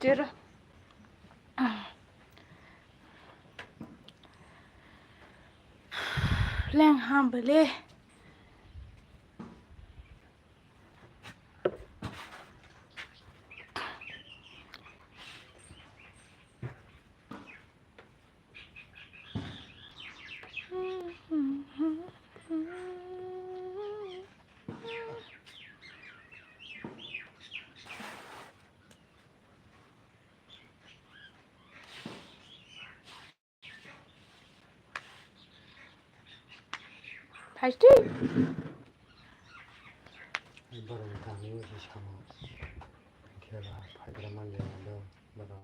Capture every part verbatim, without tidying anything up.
Hajar. Leng ham bele. Phaisdi. Borok ni kami o se samo. Khe ba phaigra manliya do borok.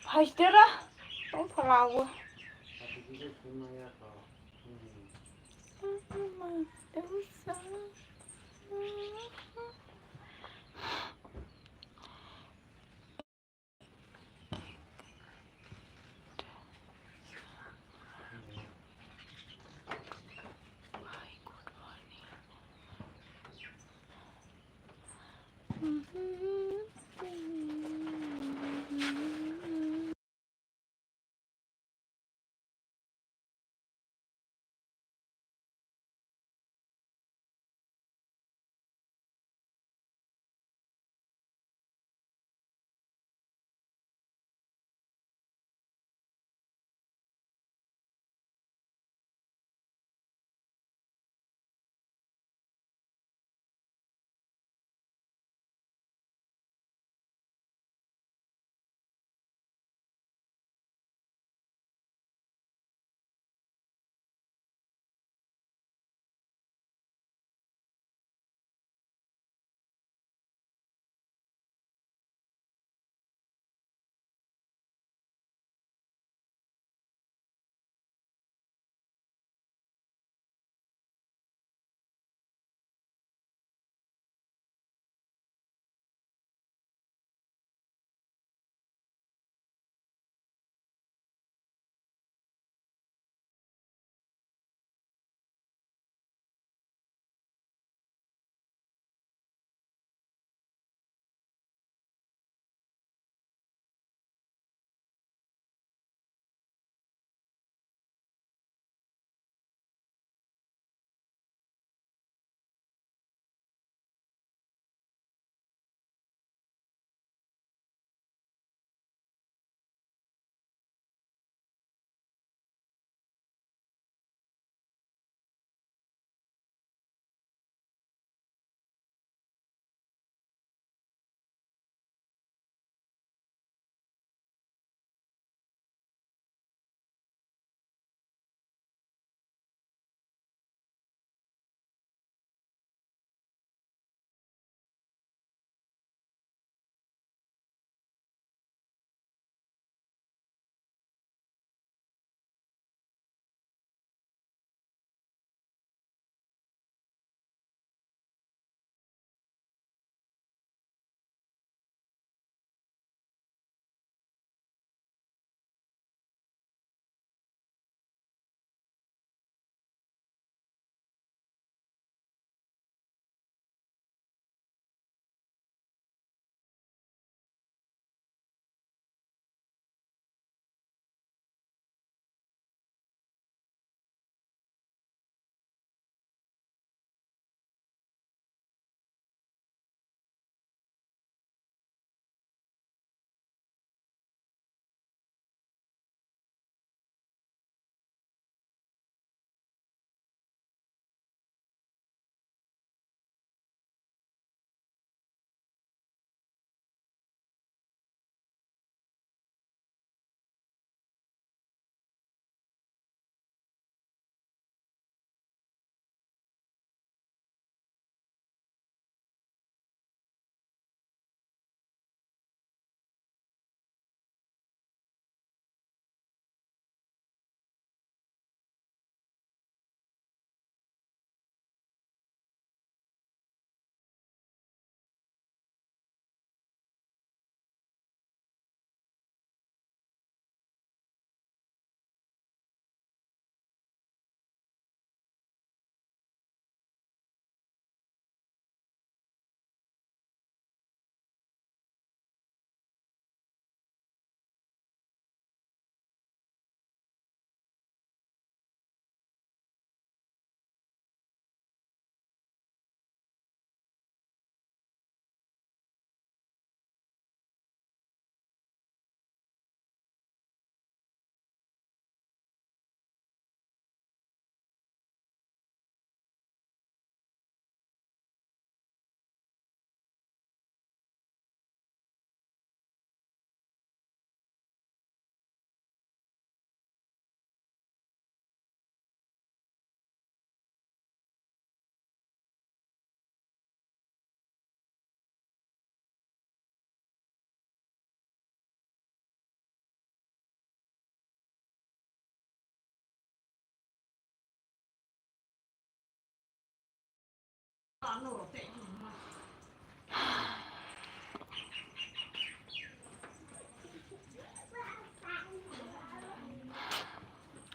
Haistera, tong phalao.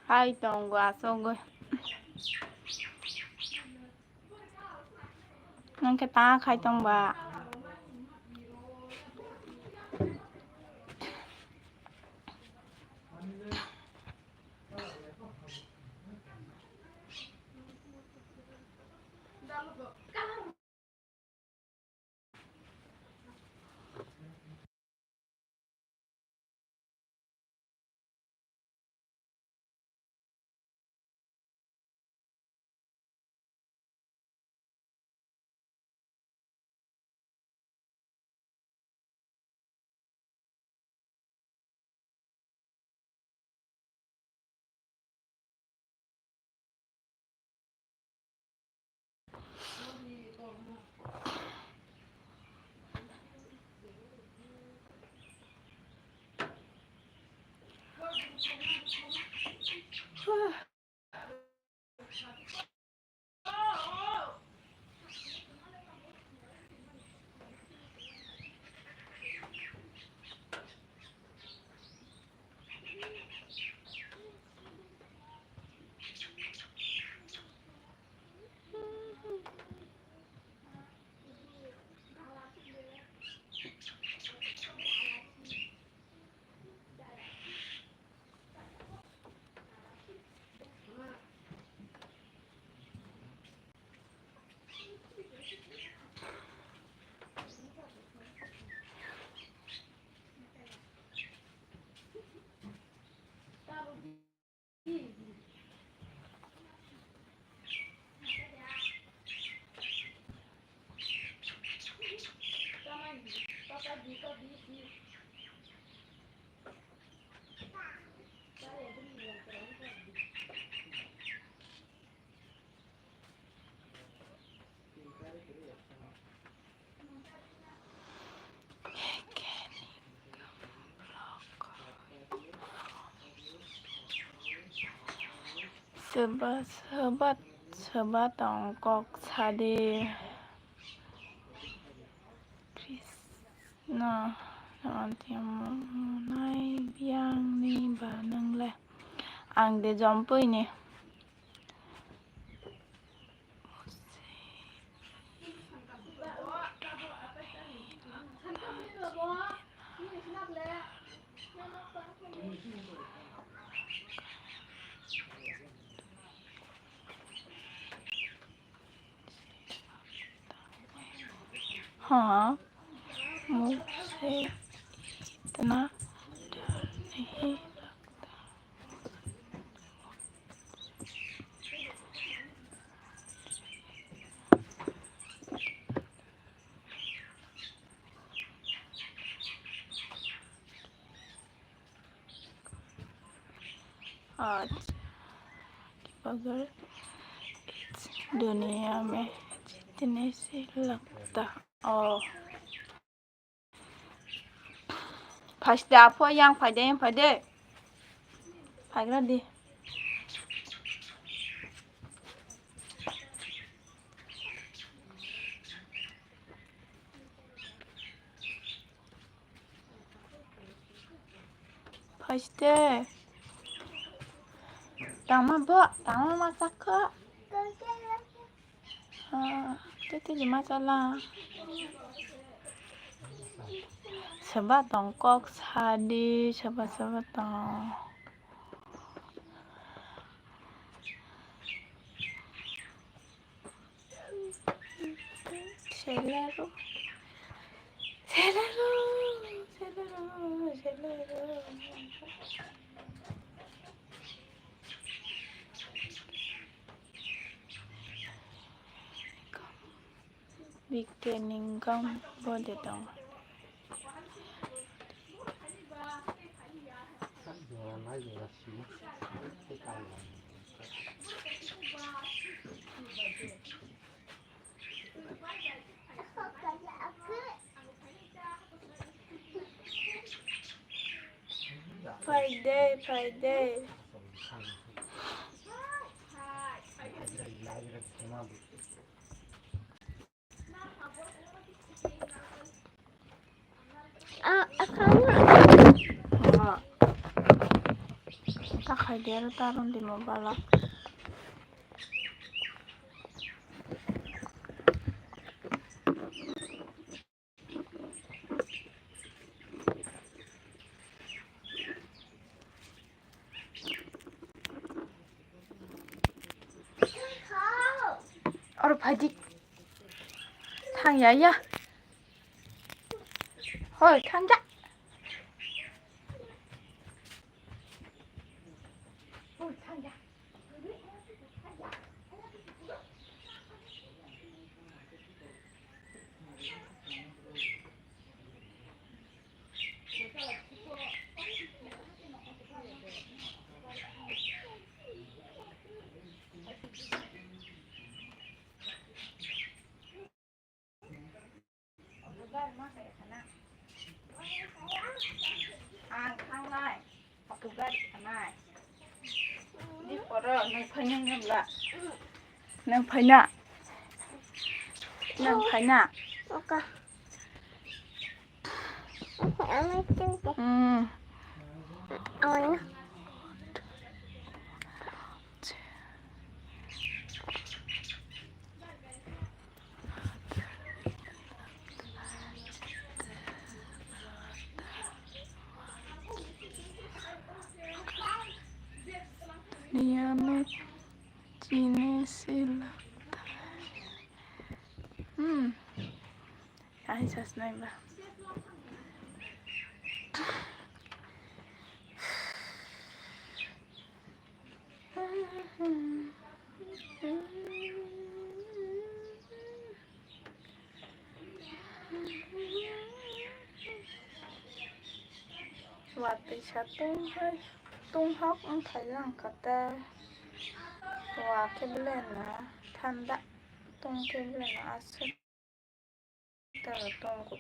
Hai tongo asogwi. Nang khe ta khai tong ba. Soba, soba, soba tong kok sadi. Krishna, nai biyang ni ba nang le. Ang de jompui ni. हाँ, मुझे इतना डर नहीं लगता। आज बगैर इस दुनिया में जीने से लगता। Oh. Phaiste aphoi yang phaide, yang phaide. Phaigra di. Phaiste. Tama bo, tama ma sakha. Ah, tete lima chala. Seba tong kok sadi, seba seba tong. Selero. Selero. Selero. Selero. Bikte ningkam bo de tong. Phaide, phaide. Ta khai de aro ta rwng di mo bala. Oro phaidi. Thang ya ya. Hoi, thang ya. Ang thangnai, aku gari thangnai. Di poro nung phainai nung la. Nung phaina. Nung phaina. Oka. Hmm. Ano. Niyame chini sila. Hmm. Ai sas nai ba. Watwi sa tung hai, tung hok wng thai lang kha tei. Wa khe belai no thanda, tung khe belai no aswk. Tei tongo.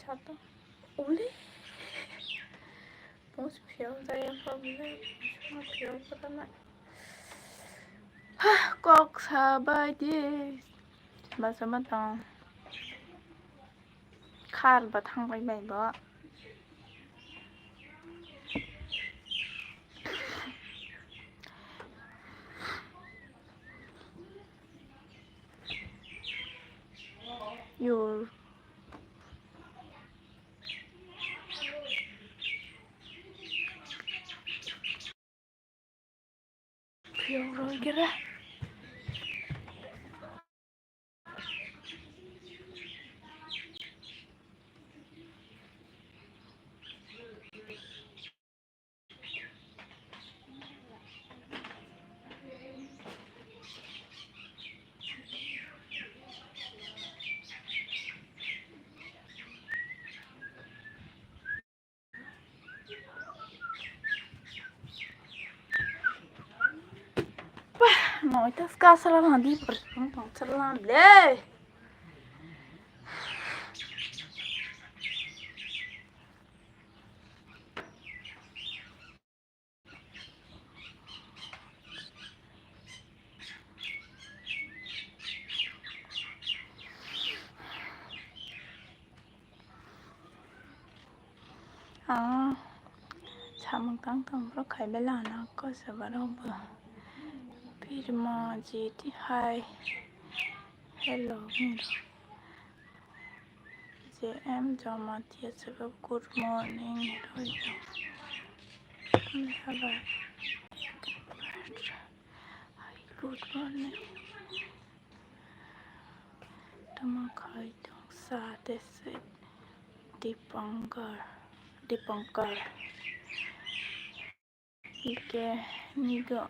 Chato. Uli. Pus phial jaya pa bole. Pus phial pa tama. Hah, kok sabai di. Basa matang. Khar ba thang bai bai bo. Your Phial roi khe ra. Bah, noita ska salam hadi, tong salam le. Ang samung tang tang borok khai belai ano kosa borok bo. Pirma jiti hai. Hello, Mira. J M Jamatia Sabab, good morning, Roy. Hello. Hi, good morning. Tamo khai tong sa te se Dipankar, Dipankar. B K Nigam,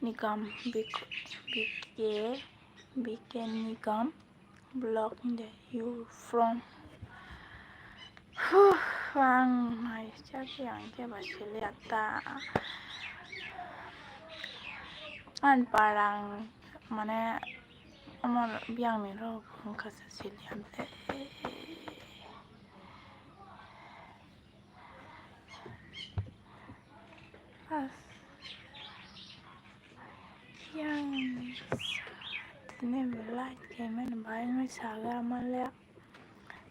Nigam, B K, B K, B K Nigam blog in the you from Ang nai chakhe ang khe ba siliya ta. Ang parang mane omo biyang ni rok wngkha se siliya te. As. Yang tini belai kemen bai mai saga male.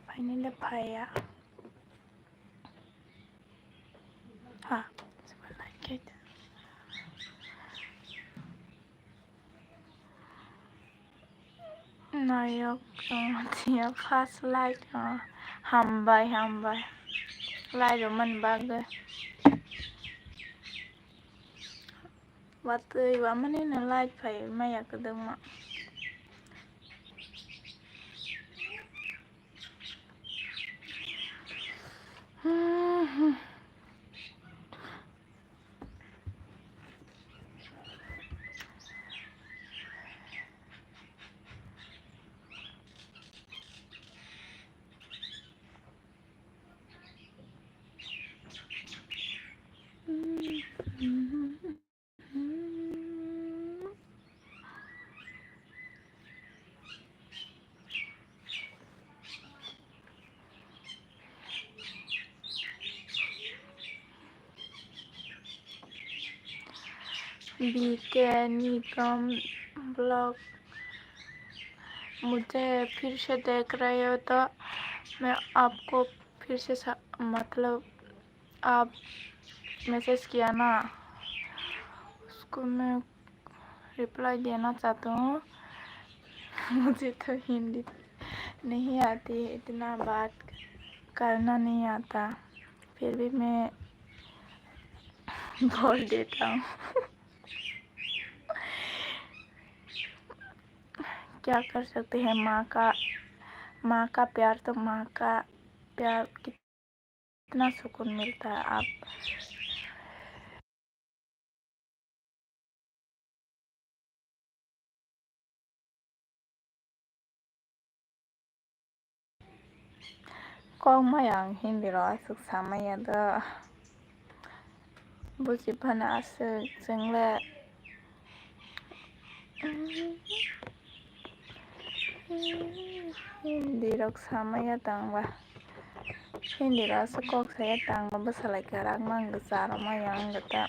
Finally phaiya. Ha, super like it. Nayok tongmani first like, ah, hambai, hambai. Like romani bagwi. Watwi wamani no like phai maya kwdwkma. B K Nigam blog, मुझे फिर से देख रहे हो तो मैं आपको फिर से सा-, मतलब आप मैसेज किया ना, उसको मैं रिप्लाई देना चाहता हूँ। मुझे तो हिंदी नहीं आती, इतना बात करना नहीं आता, फिर भी मैं बोल देता हूँ। क्या कर सकते हैं, माँ का, माँ का प्यार तो माँ का प्यार। कितना सुकून मिलता है आप। Kok maya ang Hindi rok aswk samaya do. Buji phano aswk chwng le Hindi rok samaya tangba. Hindi rok aswk kok saya tangba bwsa lai kwrak mang bwsa rok maya ang ta.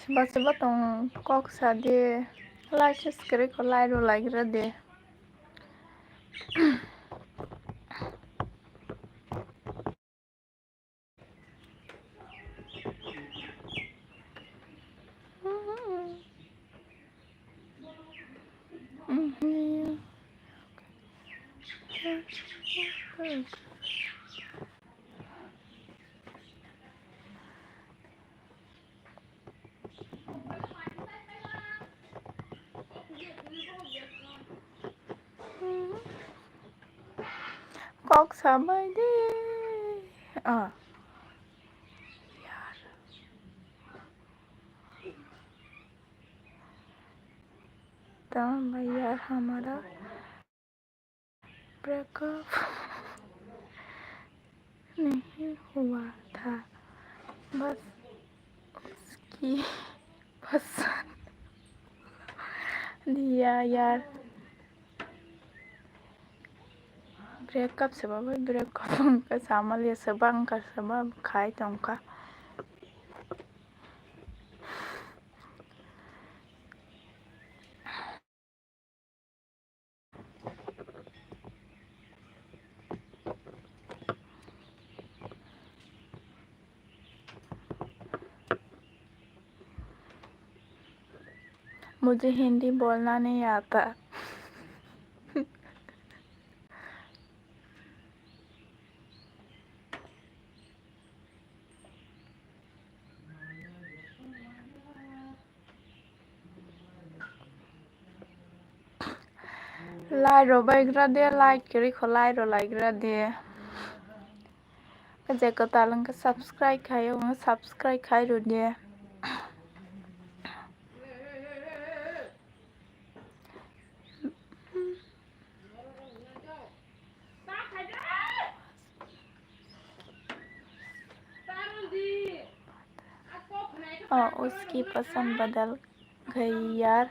Soba soba tong kok sa di, like subscribe kho, like rw like rw di. Kok sabai de. Ah. Yaar. Tamam bhai yaar, hamara breakup nahi hua tha, bas uski pasand diya yaar. Breakup se baba, breakup wngkha sama liya se bangkha se ba khai tongkha. मुझे हिंदी बोलना नहीं आता। Like rw baigra de, like kwrwi kho, like rw laigra de. Je kwtal wngkha subscribe khai, wng subscribe khai rw di. ओ उसकी पसंद बदल गई यार।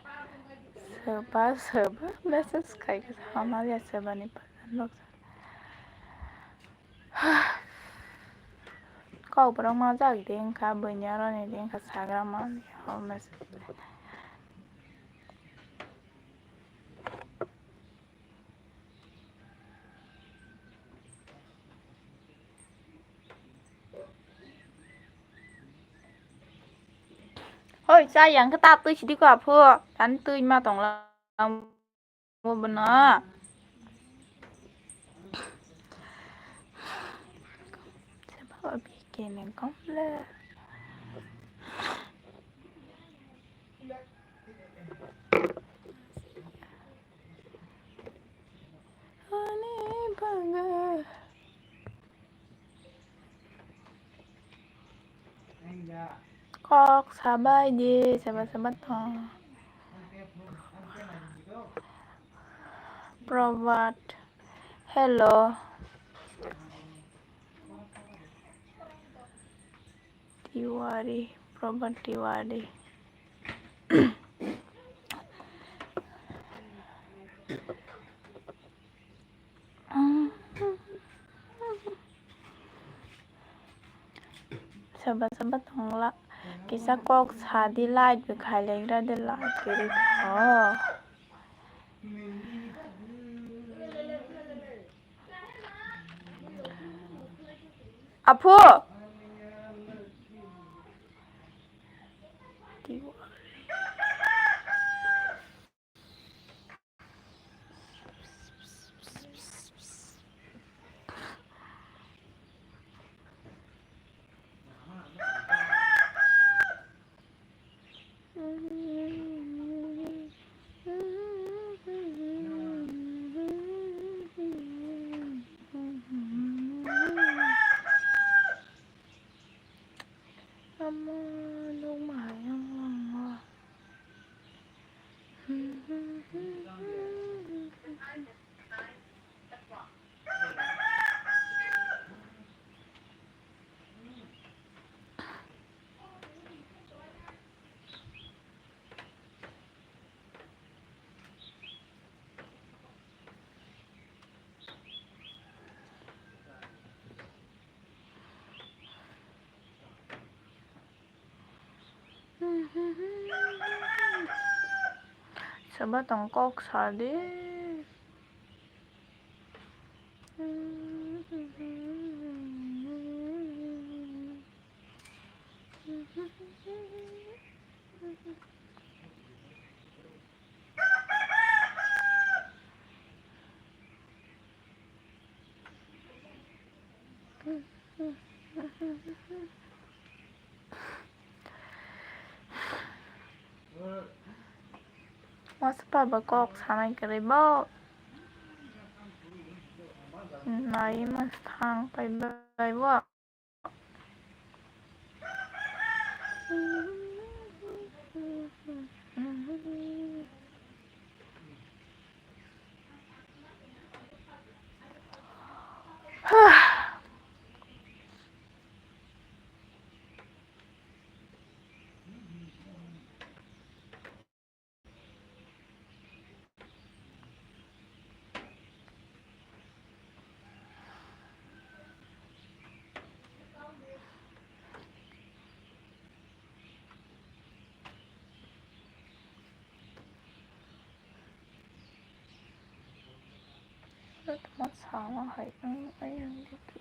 Soba soba message khai kha, hamya soba ni pasan rok. Kok borok ma jak di wngkha, buini aro ni di wngkha sagra ma. Hoi, cha yang khe ta twi sidi ko aphu, tan twi ma tong la. Bo bono. Baba bikini gomle. Ani baga. Kok sabai di, saba saba tong. Probhat, hello. Tiwari, Probhat Tiwari. Saba saba tongla. Kisa kok sadi, light bi khai lengra de, light kiri kho. Aphu. Omo nukma yang wng o. Saba tong kok sa di. Masa papa kok sanai kwrwi bo. Nai mas thang pai bai bo. Tamo sama hai wng, ayang digi.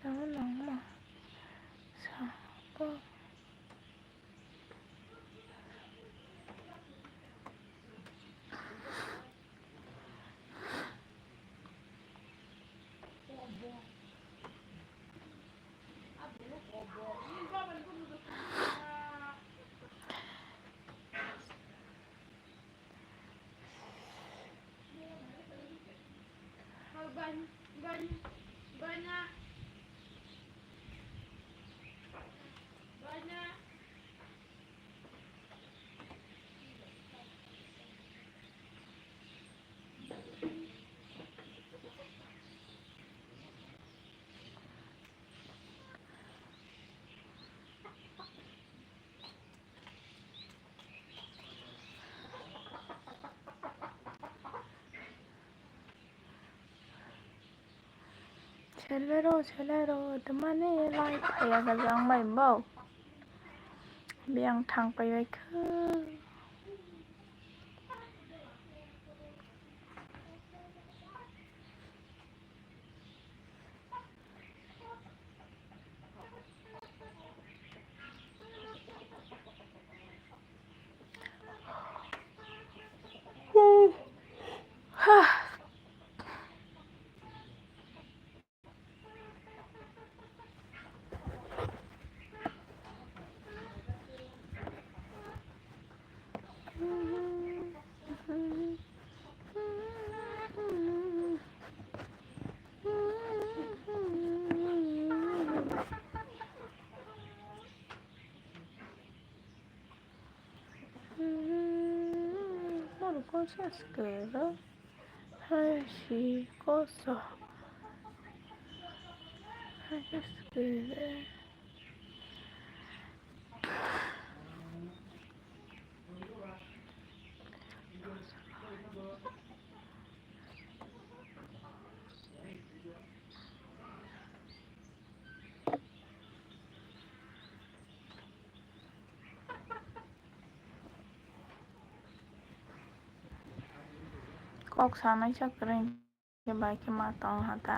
Tamo nangma. Sa. Selero, selero, tamani light phaiya ka jang bai bo. Biyang thang pai bai kha. Norok kosa swkang rw hai si koso hai swkang rw. Kok sanai sa kwrwi khe bai khe ma tong ha ta.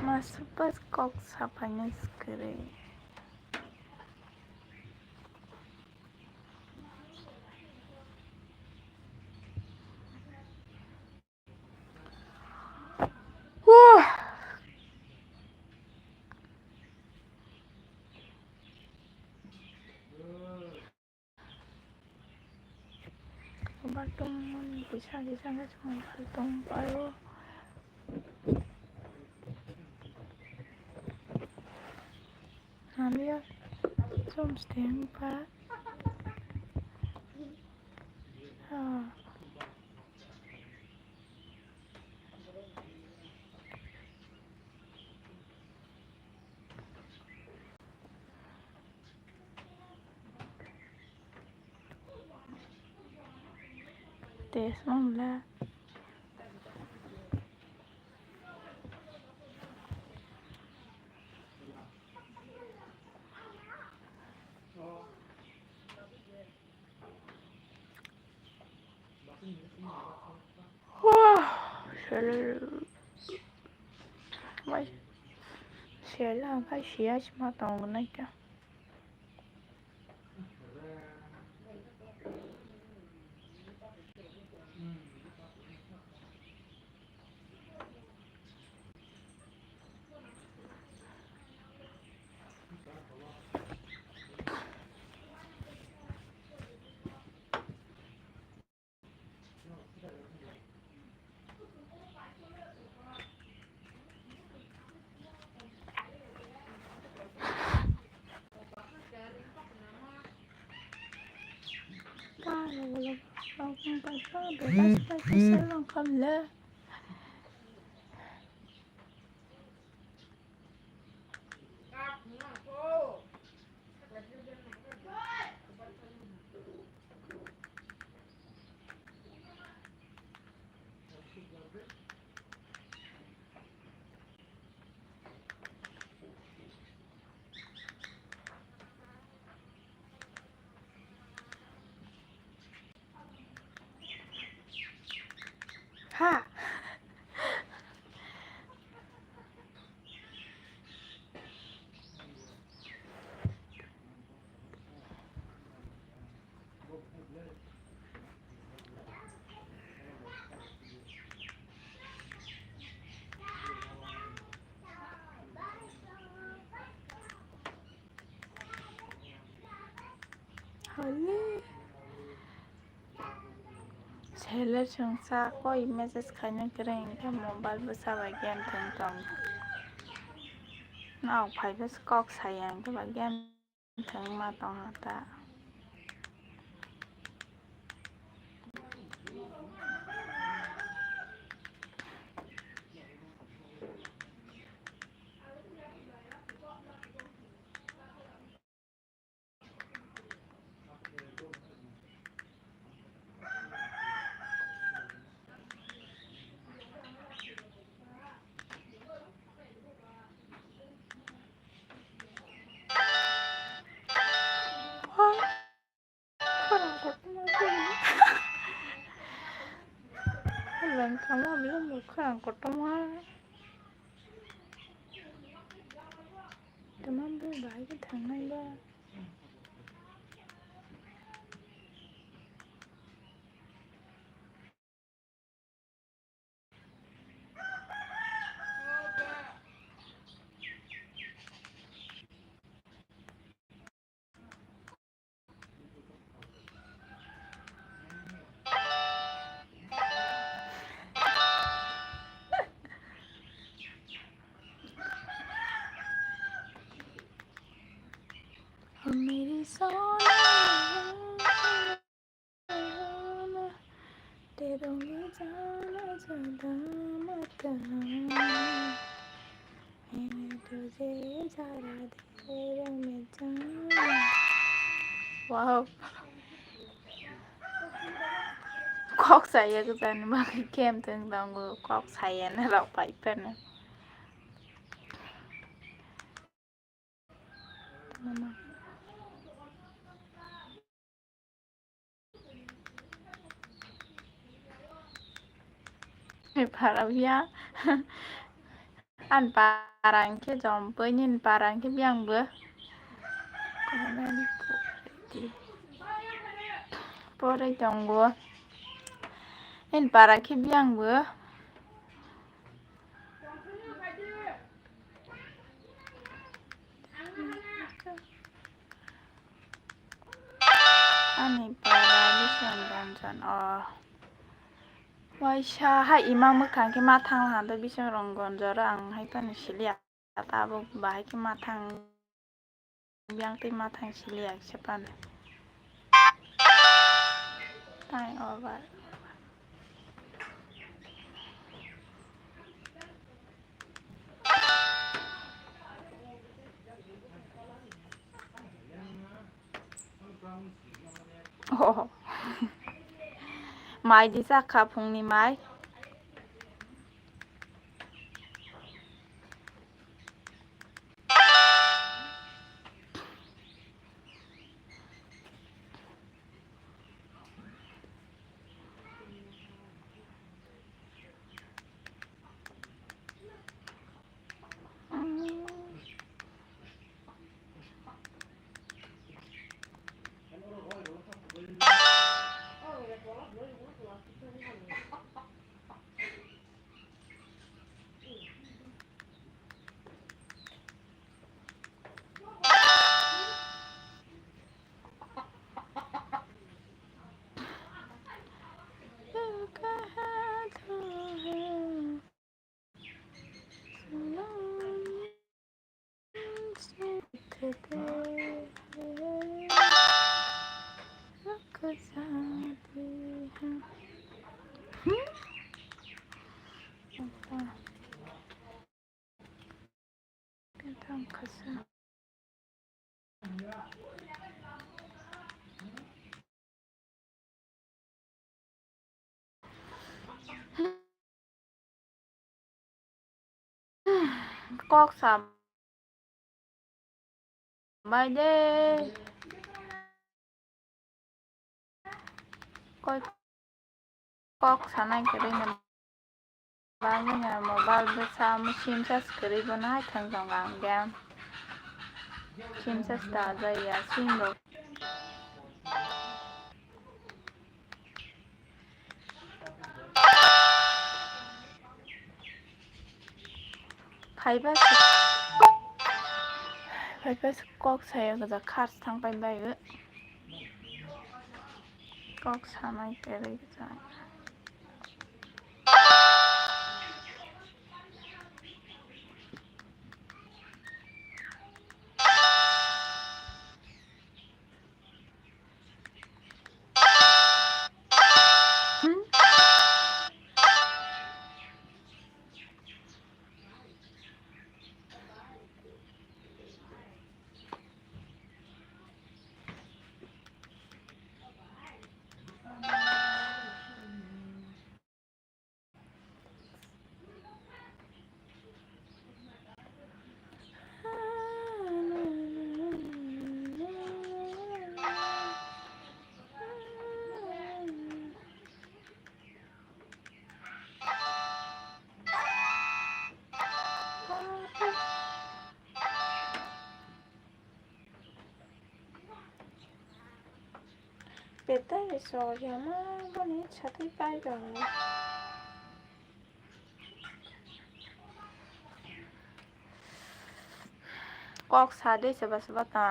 Ma swpach kok sapainai kwrwi. Bathroom ni kisa kisa khe chwng bathroom paio. Hamya chwng steng pa. Ah. Test mong la. Sel, bai, sel ang khai siya sima tong nai kha. Ha. Hole. Hello, chwngsa koi message khaina kwrwi, hwnkhe mobile bwsa bai game thwng tong. Nok phaiba se kok saya, hwnkhe ba game thwng ma tongha ta. Khorang kotorma. Khorang kotorma. Tamam bo bahai khe thangnai ba. O meri sona, tero mujhana jada mat hona, maine tujhe zara der mein jana. Wow. Kok saya kwchani bagwi game thwng tongo, kok saya na rok pai phano. Para ya. An para hwnkhe jompui, nini para hwnkhe biyang bo. Porwi tongo. Nini para khe biyang bo. Ani para Biswang Ranjan o. Waisa hai ima mwkhang khe ma thang hando Biswang Ranjan jora ang hai phano siliya. Tabuk bahai khe ma thang. Biyang twi ma thang siliya kisa pan. Time over. Oh. Mai di chakha phungni mai. Kok sa bai de. Koi kok sanai kwrwi no bagwi no mobile bwsa sim charge kwrwi bono hai thang tongo ang game. Sim charge ta jaya sim rok. Phaiba se, phaiba se kok saya gajak khar thang pai bai. Kok sanai kwrwi gajak. Tei so yama boni satwi pai rong. Kok sa de seba seba ta.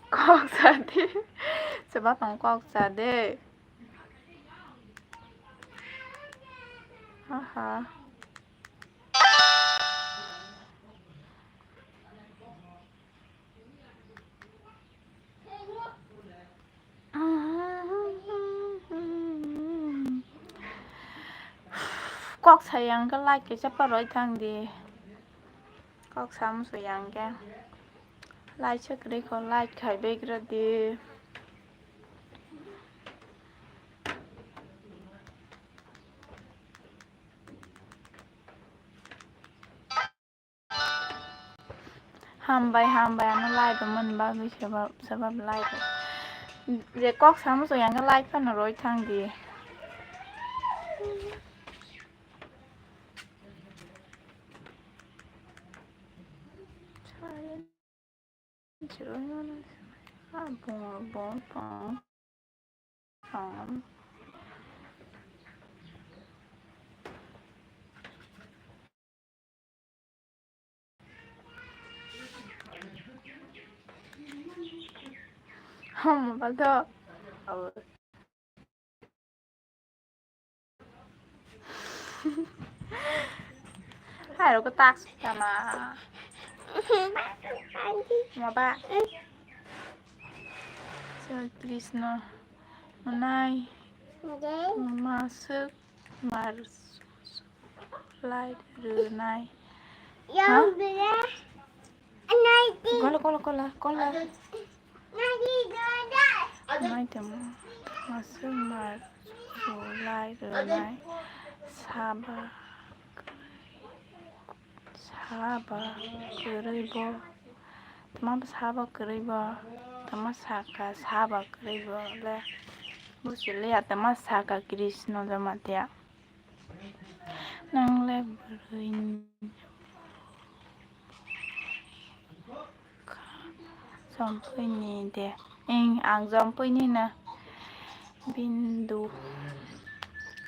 Kok sa de. Seba tong kok sa de. Aha. Kok sayang ke like kaisa paroi thang di. Kok sam su yang ke. Like se kwrwi kho, like khai begra di. Hambai, hambai, ano like mani bagwi sebab, sebab like. Je kok samu so yang like phano roi thang di. Homo ba do. Hai, rok tak sama. Maba. Sir Krishna. Manai. Masuk. Mar. Lai. Runai. Yang bela. Kola, kola, kola, kola. Nai temo. Masuk mar sulai rwnai saba, saba kwrwi bo. Tama saba kwrwi bo. Tama saka saba kwrwi bo le. Busi le ya tama saka Krishna Jamatia. Nang le bwrwi ni kha, jompui ni de. Eng, ang jompui ni na. Bindu.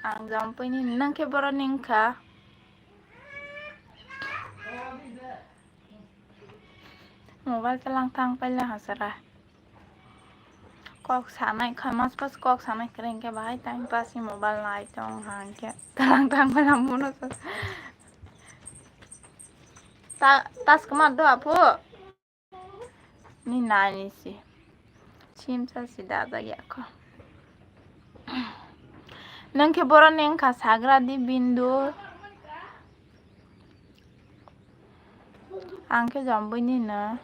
Ang jompui ni, nang khe boro ni wngkha. Mobile tlang thang paila hasara. Kok sanai kha, mas pas kok sanai kwrwi hwnkhe bahai time pass ni mobile nai tong hwnkhe tlang thang paila muno sa. Ta, tas kwma do aphu. Ni nani si. Simsa si dada ya kho. Nang khe boro ni wngkha sagra di Bindu. Ang khe jombui ni no.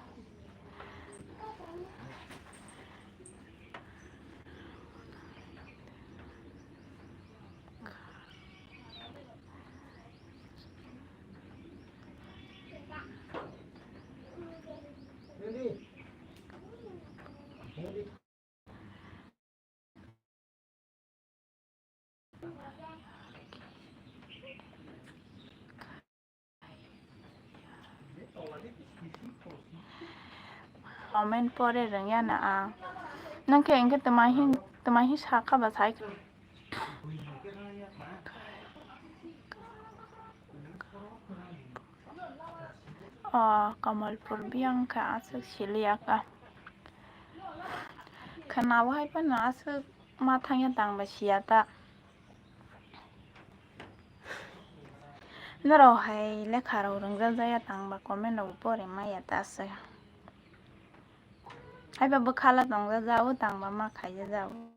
comment pore rwngya na ang. Nang khe hwnkhe twmai hin, twmai hin sakha ba sai. O Kamalpur biyang khe aswk siliya ka. Khwnawi hai phano aswk ma thangya tang ba siya ta. Norok hai lekha rok rwngjakya tang ba comment rok pore maya ta se. Hai ba bwkhala tongjak o tang ba ma khaijak o.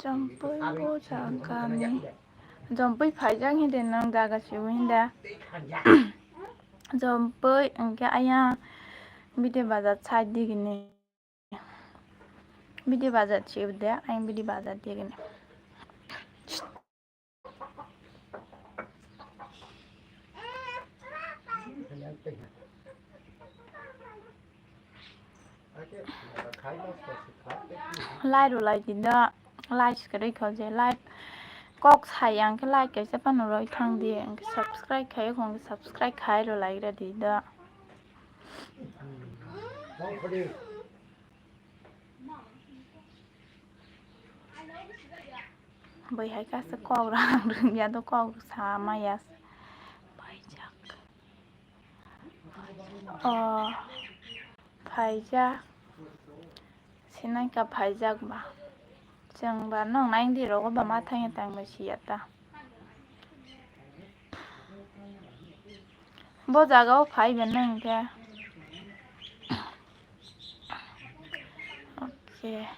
Jompui bo jagani. Jompui phaijak hindi nang jaga sibo hinda. Jompui hwnkhe ayang bide bazar side digini. Bidi bazar chi de, ayang bidi bazar de gini. Lai rw lai di da, lai sikari kho je, lai kok sayang khe lai kaisa phano roi thang di, subscribe khai kho, subscribe khai rw lai ra di da. Bai hai kasa kok rang rwngya do kok sa maya. Phaijak. O phaijak. Sinai ka phaijak ba. Chwng ba nong nai di rogo ba ma thangya tang ba siya ta. Bo jaga o phai ba nang khe. Okay.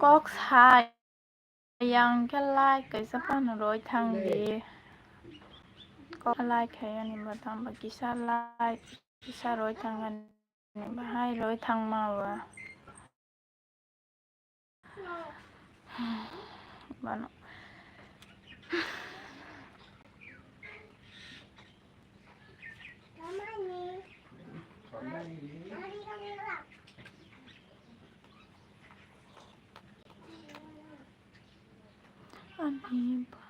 Kok sai yang khe like kaisa phano roi thang di. Kok like khai ani ba tang ba kisa like kisa roi thang ani bahai roi thang ma ba. Bano. Ani ba.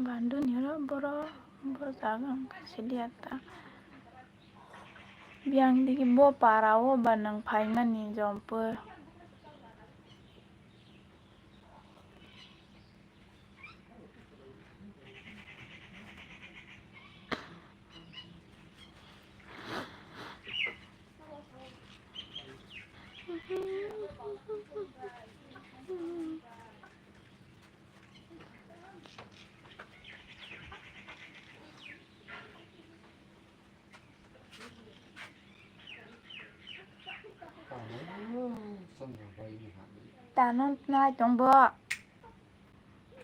Banduni oro borok, borok jaga wngkha sidi atta. Biyang digi bo para o ba nwng phaimani Jompui. Tano nai tong bo.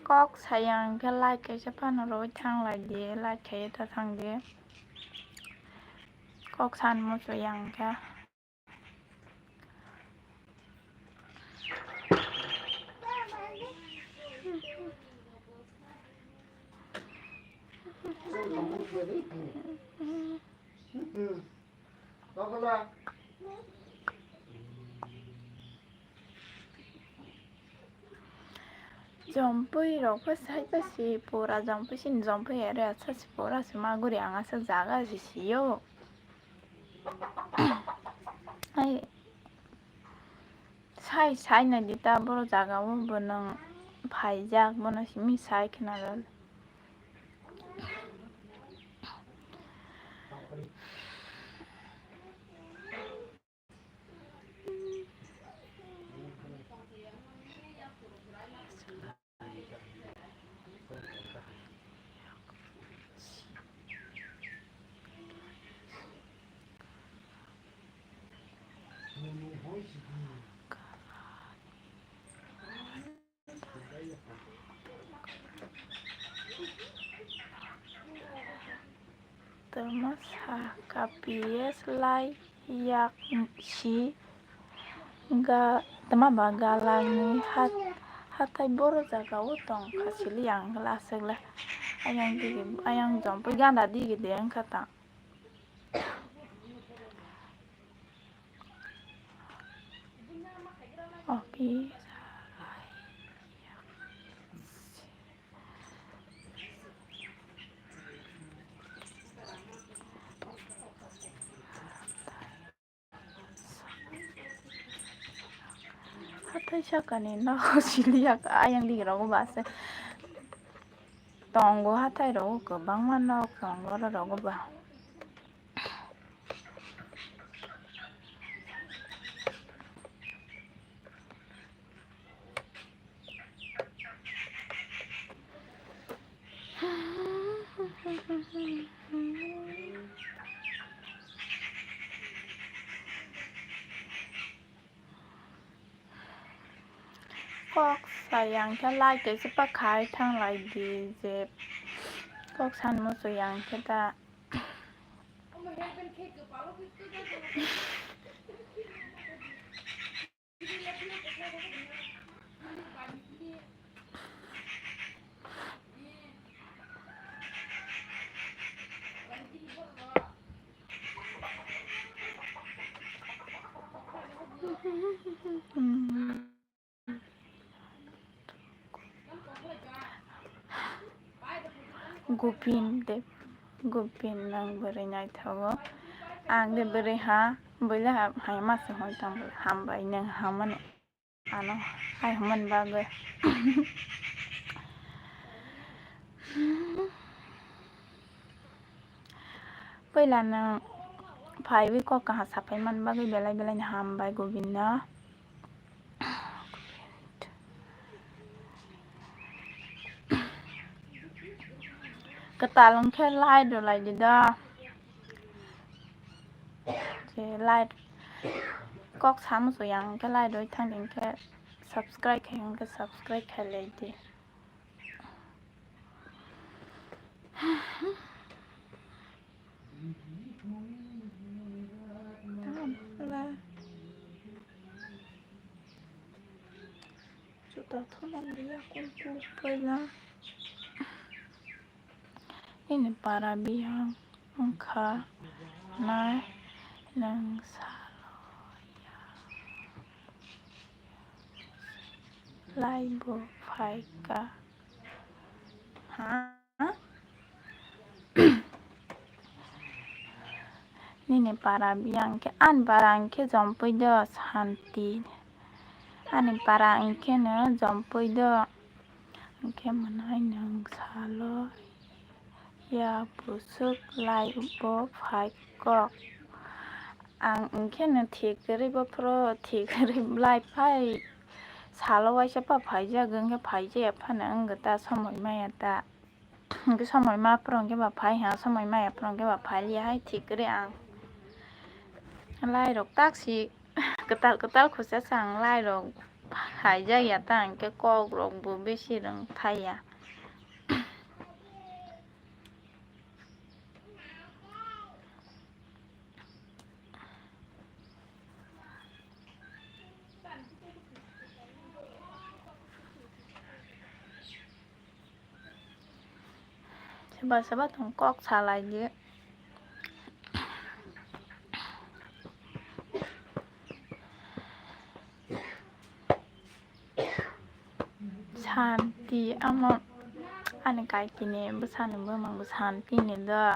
Kok sayang khe like kaisa phano roi thang lai di, like khaiya ta thang di. Kok san muchung yang khe. Jompui rok pha sai pha si pura jompui sini jompui area sa si pura si maguri ang asa jaga si sio. Ai. Sai, sai nai di ta boro jaga o bo nwng phaijak, bono simi sai khna rw. Tama sa kapies lai yak si ga tama ba galangni hat hatai boro jaga o tong kha sili ang la aswk le ayang digi ayang jom pui ganda digi de ang kha ta. Oke. Hathai sakani no siliya ayang digi rogo ba se tongo hathai rogo kwbangma nok tongo oro rogo ba. Kok sayang khe like kaisa pa khai thang lai di je kok san muchung yang khe ta. Gupin de, Gupin nang bwrwi naithogo. Ang de bwrwi ha, bwle ha, hai ma se hoi tong hambai nang hamani. Ano hai hwnmani bagwi. Puila nwng phaiwi kok kaha saphai man bagwi belai belai no hambai Gobinda. Kwtal wngkhe like rwlai di da. Je like kok sa muchung yang khe like rwui thang di, hwnkhe subscribe khai hwnkhe subscribe khai lai di. Juta thumani yakung kuk paina. Nini para biyang wngkha nai nwng salo ya. Laibo phaikha ha. Nini para biyang khe ani para hwnkhe jompui do Santi. Ani para hwnkhe no jompui do. Hwnkhe mwnai nwng salo ya bwswk lai bo phai kok. Ang hwnkhe no thik kwrwi bophuru thik kwrwi lai phai salo waisa pa phaijak hwnkhe phaijaya phano wngkha ta somoi maya ta. Hwnkhe somoi ma phuru hwnkhe ba phai ha, somoi maya phuru hwnkhe ba phai liya hai thik kwrwi ang. Lai rok taksi kwtal kwtal khusa sa ang lai rok phaijak ya ta hwnkhe kok rok bo besi rwng thai ya. Soba soba tong kok salai di. Santi amo ani kaikini bwsani bumung bo Santi ni do.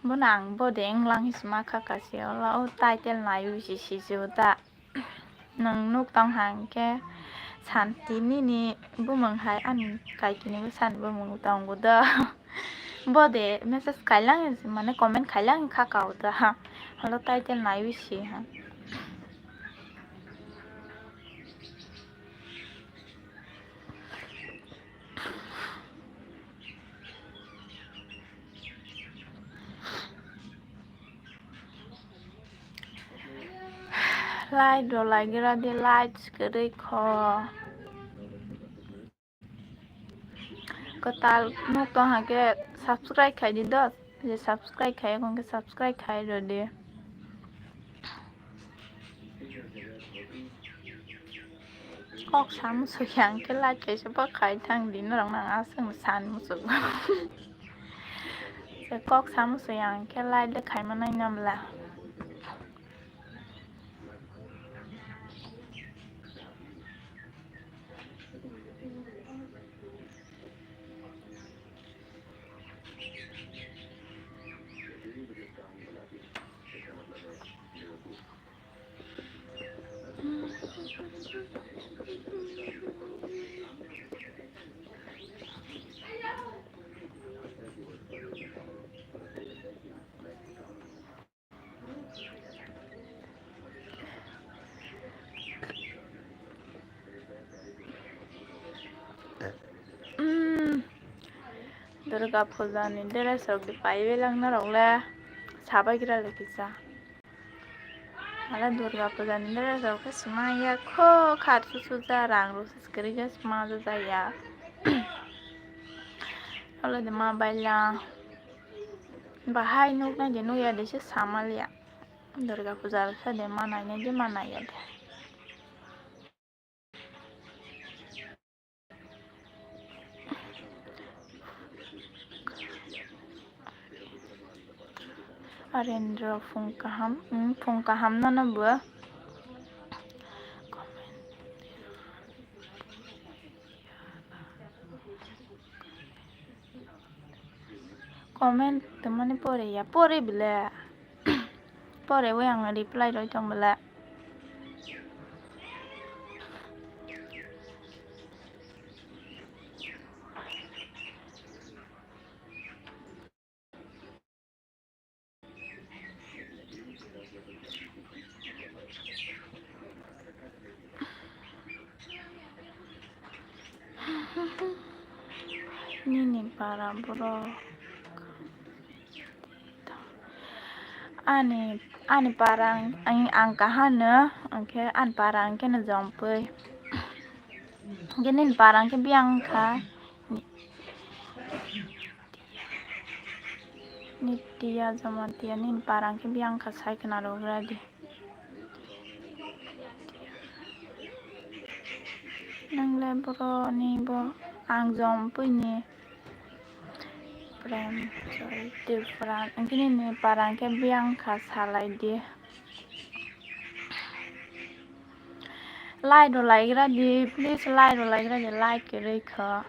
Bono ang bo de wnglang hisima kha kasi ola o title naiwi si sijio ta. Nwng nuk tong hang khe Santi nini bumung hai ani kaikini bwsani bumung tongo do. Bo de message kailang mane comment kailang kha kao da ha. Holo title naiwi si ha. Like rw laigra di, like kwrwi kho. Kwtal nuk tong hakhe subscribe khai di dos. Je subscribe khai, khe subscribe khai rw di. Kok sa musu yang khe like kaisa bo khai thang di, norok nang aswk san musu. Je kok sa musu yang khe like de khai manai namla. Umm, Durga puja ni dress rok di pai belak norok le sabai gira le kisa. Hala Durga puja ni dress rok khe swmai ya kho, khat su suja rang rok se kwrwi khe swmajak ya. Hala de ma baila. Bahai nuknai de nukya de se samaliya. Durga puja rwkha de ma nainai de ma naiya de. Arendra phung kaham, hmm, phung kaham nono bo. Comment tongmani pore ya, pore bile. Pore wi ang reply roi tong bile. Nini para borok. Ani, ani para ang, ang, ang kahano, angkhe ani para angkhe no jompui. Angkhe nini para angkhe biyang kha. Nitiya Jamatia nini para angkhe biyang kha sai khna rwgra di. Nang le borok ni bo ang jompui ni Prem Joy Tripura. Angkhe nini para angkhe biyang kha salai di. Like rw laigra di, please like rw laigra di, like kwrwi kho.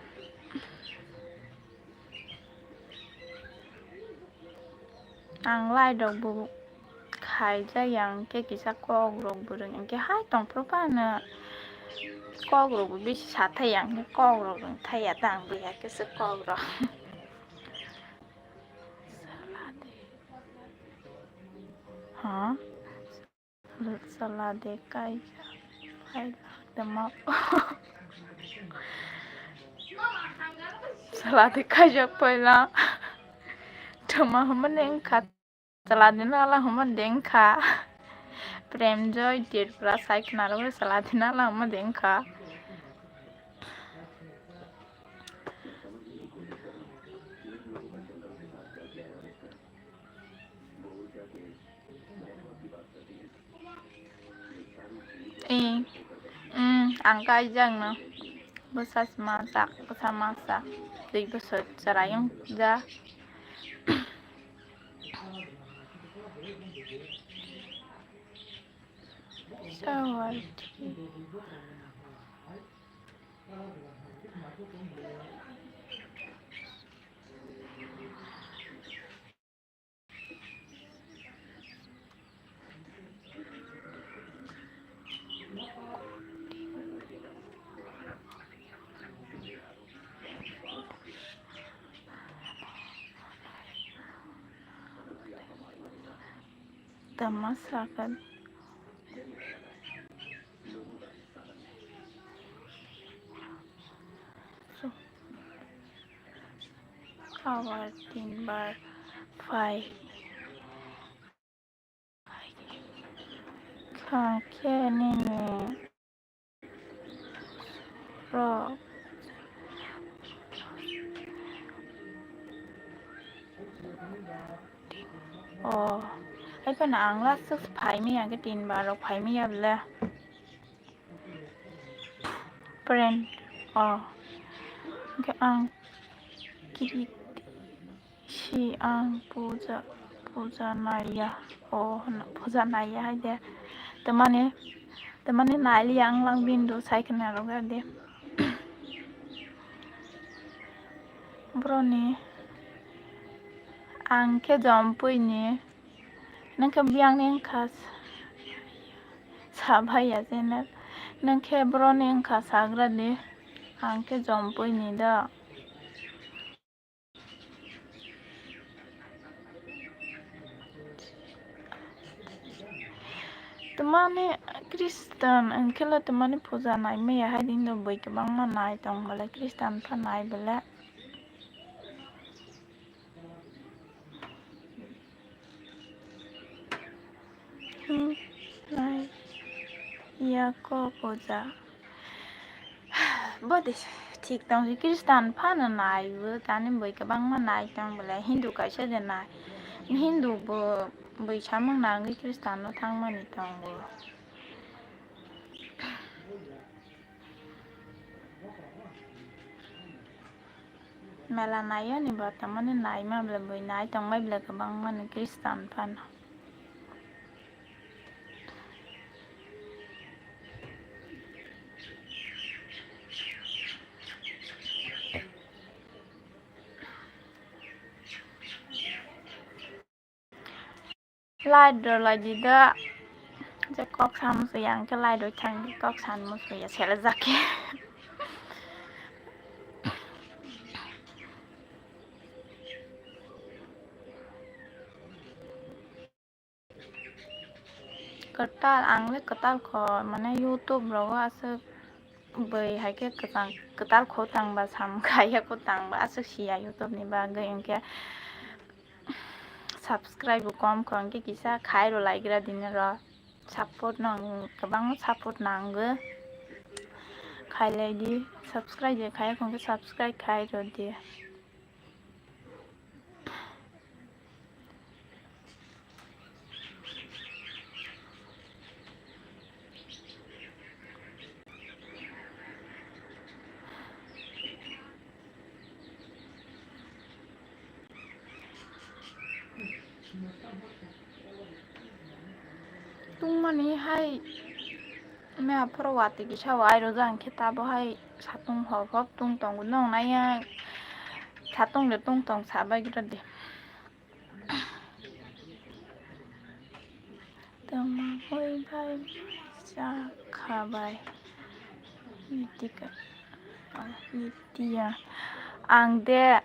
Ang like rok bo khaijak ya, hwnkhe kisa kok rok bo rwng, hwnkhe hai tongphuru phano kok rok bo bisi sathai ya, hwnkhe kok rok rwng thai ya, tang bo ya kisa kok rok. Ha? Salade kaijak paila tama. Salade kaijak paila tama hwnmani wngkha. Salade nala hwnmani de wngkha. Prem Joy Tripura sai khna rw salade nala hwnmani de wngkha. Eh, mm, ang kaijak no. Bwsa se mansak, bwsa mansak. Twi bwswk chwrai wng ja. Sawarthi. Tama sakha. Khabar tinbar phai. Kha khe nini rok. O, hai phano ang last phai maya khe tin bar rok phai maya bwle. Friend, o, hwnkhe ang kiri. Si ang puja, puja naiya. O, hwnna puja naiya hai de. Tamani, tamani naili ang lang bindu sai khna rok de. Boroni ang khe jompui ni. Nang khe biyang ni wngkha sabai ya channel. Nang khe boroni wngkha sagra de. Ang khe jompui ni do. Tamani Christian wngkhele tamani puja nai maya hai din do bui kwbangma nai tong bole Christian pha nai bole. Hmm, nai ya ko puja. Bodi thik tong si Christian phano nai bo tani bui kwbangma nai tong bole Hindu kaisa de nai Hindu bo bui samung nangwi Christian no thangmani tongo. Mela nai ani bo tamani nai ma bole bui nai tong bai bole kwbangma ni Christian phano. Light rw lai di da. Je kok sam musuya ang khe light rw thang di kok san musuya sela jake. Kwtal, ang le kwtal kho, mane YouTube rogo aswk bui hai khe kwchang kwtal kho tangba sam kha ya kho tangba aswk siya YouTube ni bagwi, hwnkhe subscribe bo kom kho, hwnkhe kisa khai rw lai gra dini ro, support nang, kwbangma support nango, khai lai di, subscribe je khai ya kho hwnkhe subscribe khai rw di. Tungmani hai mea phoro watwi kisa wai rwjak hwnkhe tabo hai satung hop hop tung tongo, nwng naiya satung de tung tong sabai gra de. Tamo bai bai cha kha bai. Nitika. Oh, Nitiya. Ang de,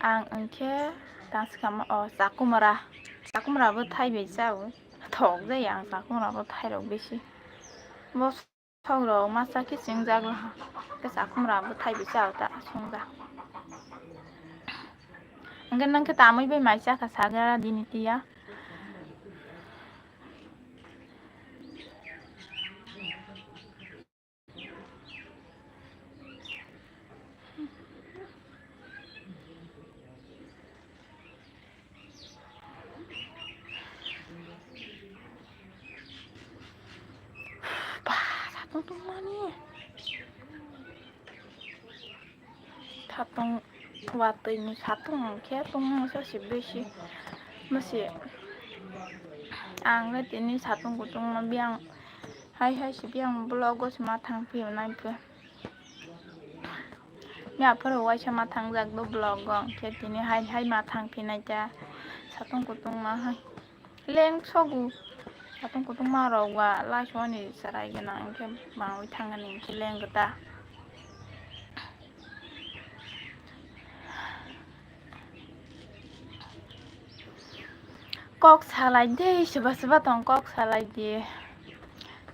ang wngkhe tangsikama, oh, chakumara. Chakumara bo thai bai chao. Thok jai ang chakumara bo thai rok bisi. Bo Thok rok masa khe chingjak laha. Khe chakhumra bwthai bai chao ta songja. Hwnkhe nwng khe tamwi bai mai chakha sagra dini tiya. Ba, satung tungmani. Satung watwi ni satung hwnkhe tungmani se besi. Masi ang le tini satung kutung no biyang hai hai se biyang vlog o se ma thang phi nai phi. Ni aphuru waisa ma thangjak do vlog o, hwnkhe tini hai hai ma thang phi nai ta satung kutung ma hai leng sogu satung kutung ma rok ba lai so ni chwrai gana hwnkhe bangwi thang ani hwnkhe leng gata. Kok salai de, soba soba tong kok salai de.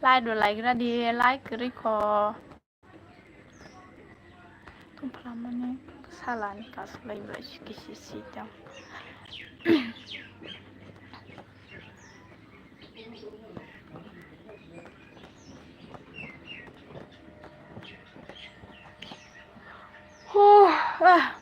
Like rw like ra di, like kwrwi kho. Tongphla mani salani kasu lai bai kisi si tong. Huh, ah.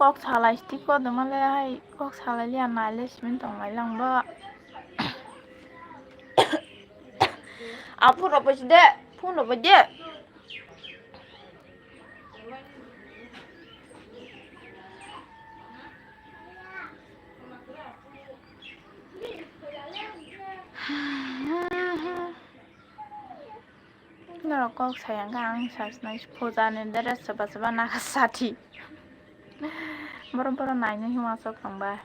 Kok salai sti ko duma le hai kok salai liya nai le simin tong lai lang bo. Apu ro bo de, phun ro bo de. Norok kok sayang kha ang sajnai puja ni dress chwba chwba naka sati. Borok borok nainai hima sok tongba.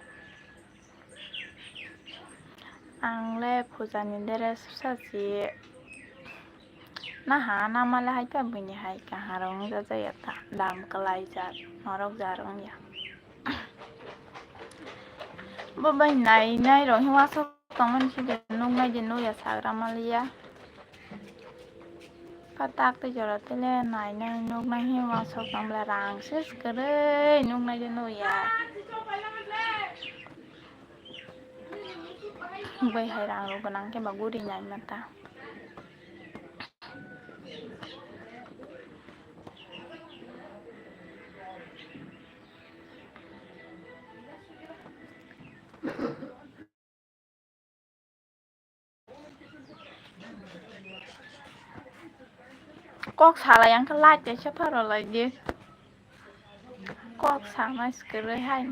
Ang le puja ni dress sachi. Naha namale hai ta buini hai kaha rong jaja ya ta dam kalai jak norok jarong ya. Bo bai nai nai rong hima sok tongmani si de nuk nai de nuk ya sagra maliya. Patak te jora tele nai nai nuk nai hima sok tong bla rang ses kwrwi nuk nai de nuk ya. Bai hai rang rok gwnang khe ba guri nai mata. Kok salai ang khe light kaisa pharo lai di. Kok sama se kwrwi hai.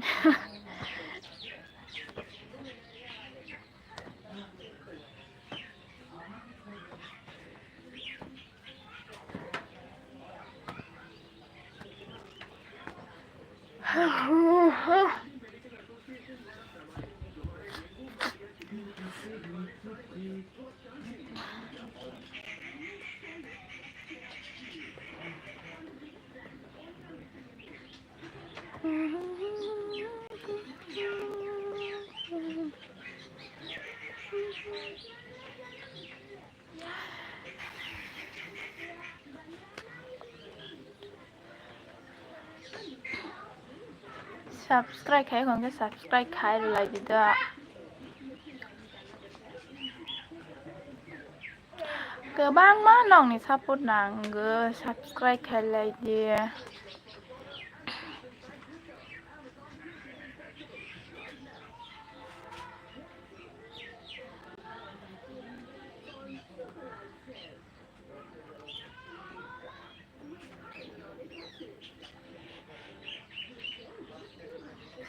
Subscribe khai khon khe subscribe khai rwlai di da. Kwbangma nokni support nango, subscribe khai lai di.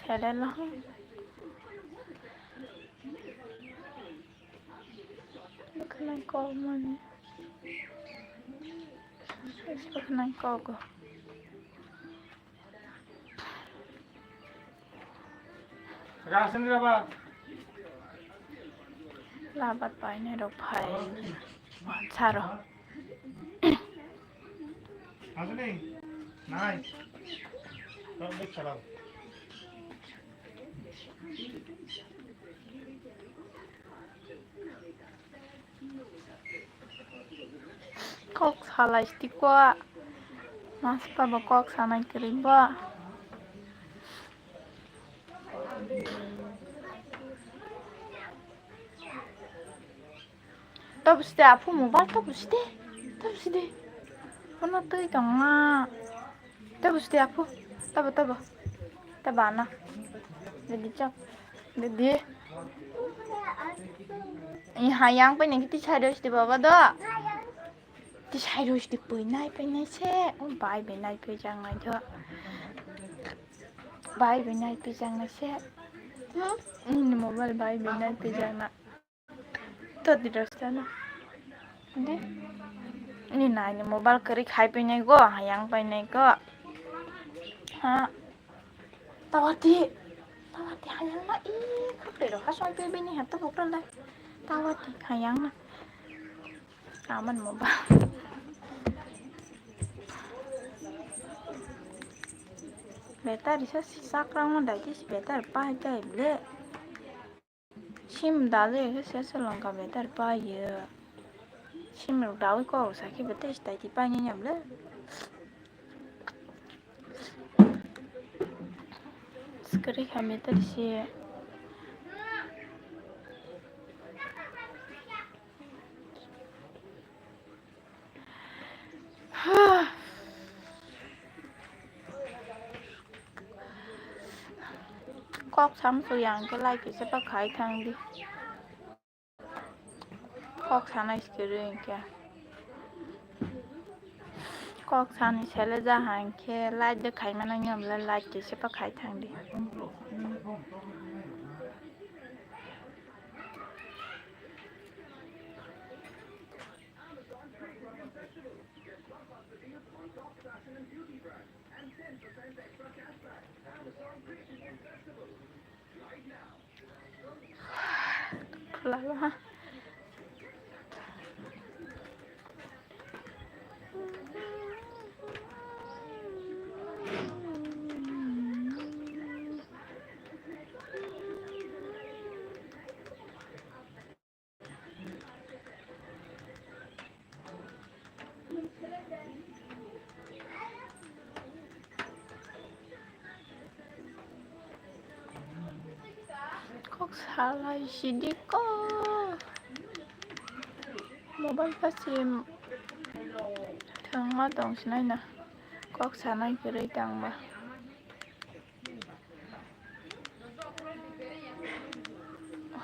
Hello. Bwkhwnang kok mani. Bwkhwnang kok. Labat painai rok phai saro. Kok salai tiko. Mas pa bo kok sanai kwrwi bo. Tobo site aphu mobile tobo site. Tobo site. Kono twi tongma. Tabo sidi aphu. Tabo, tabo. Tabo ana. Didi chok. Didi. I hayang pai nang kiti chai do sidi baba do. Ti chai do sidi pui nai pai nai se. O bai bai nai pai jang nai do. Bai bai nai pai jang nai se. Hmm? Ini mobile bai bai nai pai jang na. To di rasta na. Di. Ni nai ni mobile kari khai pai nai go, hayang pai nai go. Ha. Tawati. Tawati hayang na i khapre ro ha soi pe bini ha to bokra le. Tawati hayang na. Aman mo ba. Better isa sakrang mo dai si better pa dai ble. Sim dale ke sesa longka better pa ye. Sim rok dawi ko sa ke better stai ti pa nya nyam le. Skri kha better si. Kok sam su yang ke like se pa khai thang di. Kok sanai se kiri ke. Kok sani sele ja hang ke like de khai mana nyam le like ke se pa khai thang di. Lalo ha. Kok salai sidi ko. Mobile kasi thangma tong sinai na. Kok sanai kwrwi tangba.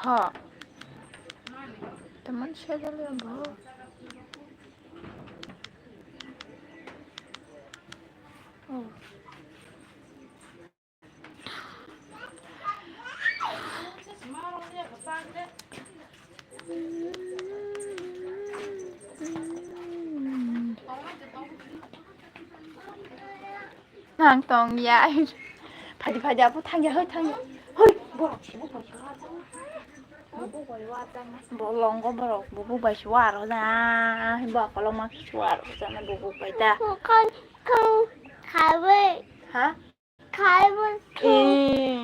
Ha. Teman siya jale bo. Oh. Nang tong ya. Phadi phadi apo thang ya, hoi thang ya. Hoi, borok si bo bai si wa. Bo longo borok, bo bai si wa ro da. Bo koloma si wa ro da, bo bai da. Kong, kong, khawe. Ha? Khaibun. Eh,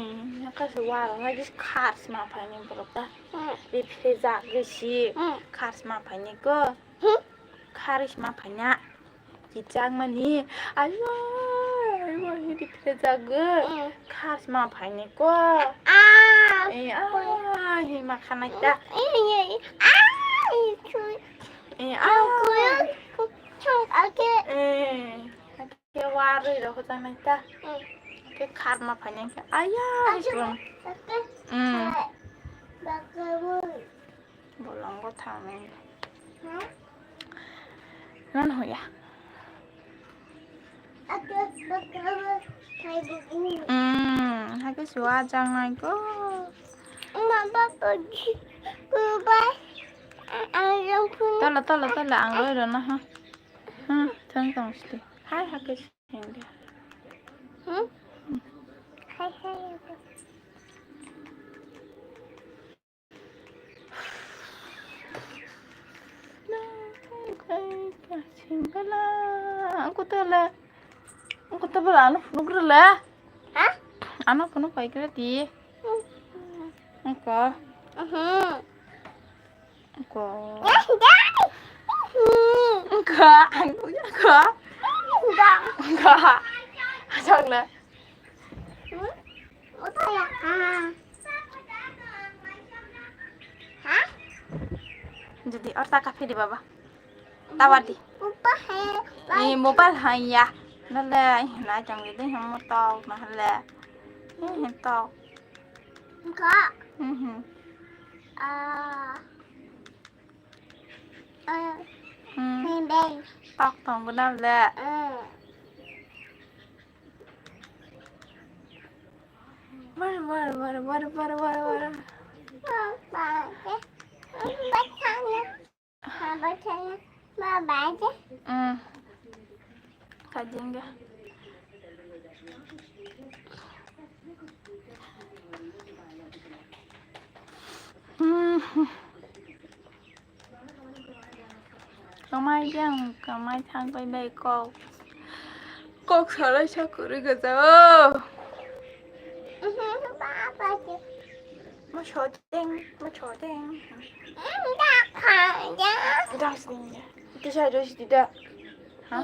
naka se wara lagi khars ma phaini borok ta. Hmm. Ripre jagwi si. Hmm. Khars ma phaini ko. Hmm. Kharis ma phaina. Kijak mani. Ayo, ayo, ayo, ripre jagwi. Hmm. Khars ma phaini ko. Ah. Eh, ah, hi ma khanai ta. Eh, eh, eh. Ah, eh, chui. Eh, ah. Kuyo, chong ake. Eh. Khe warwi rok hwchangnai ta. Hmm. Khe kharma phainai khe, aya, achu, rikung. Ake. Hmm. Bakamu. Bolongo thangnai. Hmm? Nan hoya. Ake bakamu thai bubu. Hmm, hake suwa jangnai ko. Ma baba ji, kubai. Ang jang phun. Tala, tala, tala, ang loi rana ha. Hmm, thang tong sti. Hai, hake. Hindi. Hmm? Hai, hai. Singkala. Aku tala. Aku tala, ano phunuk rela. Ha? Ano phunuk pai kira ti. Hmm. Ako. Mhm. Ko. Ko, ang ko ya ko. Ko. Asal na. Jadi orta kafe di baba. Tawar di. Ni mobile hai ya. Nale, na jang di ding hamur tau na hale. Ni tau. Enggak. Mhm. Ah. Ah. Hmm. Beng, beng. Tok tong guna le. Hmm. Wara, wara, wara. Baba, eh. Baba, eh. Baba, eh. Baba, eh. Hmm. Kajinga. Kamai jang, kamai thang bai bai kok. Kok salai sa kwrwi gajak o. Mo chodeng, mo chodeng. Dang sini. Tisai roi sidi da. Ha?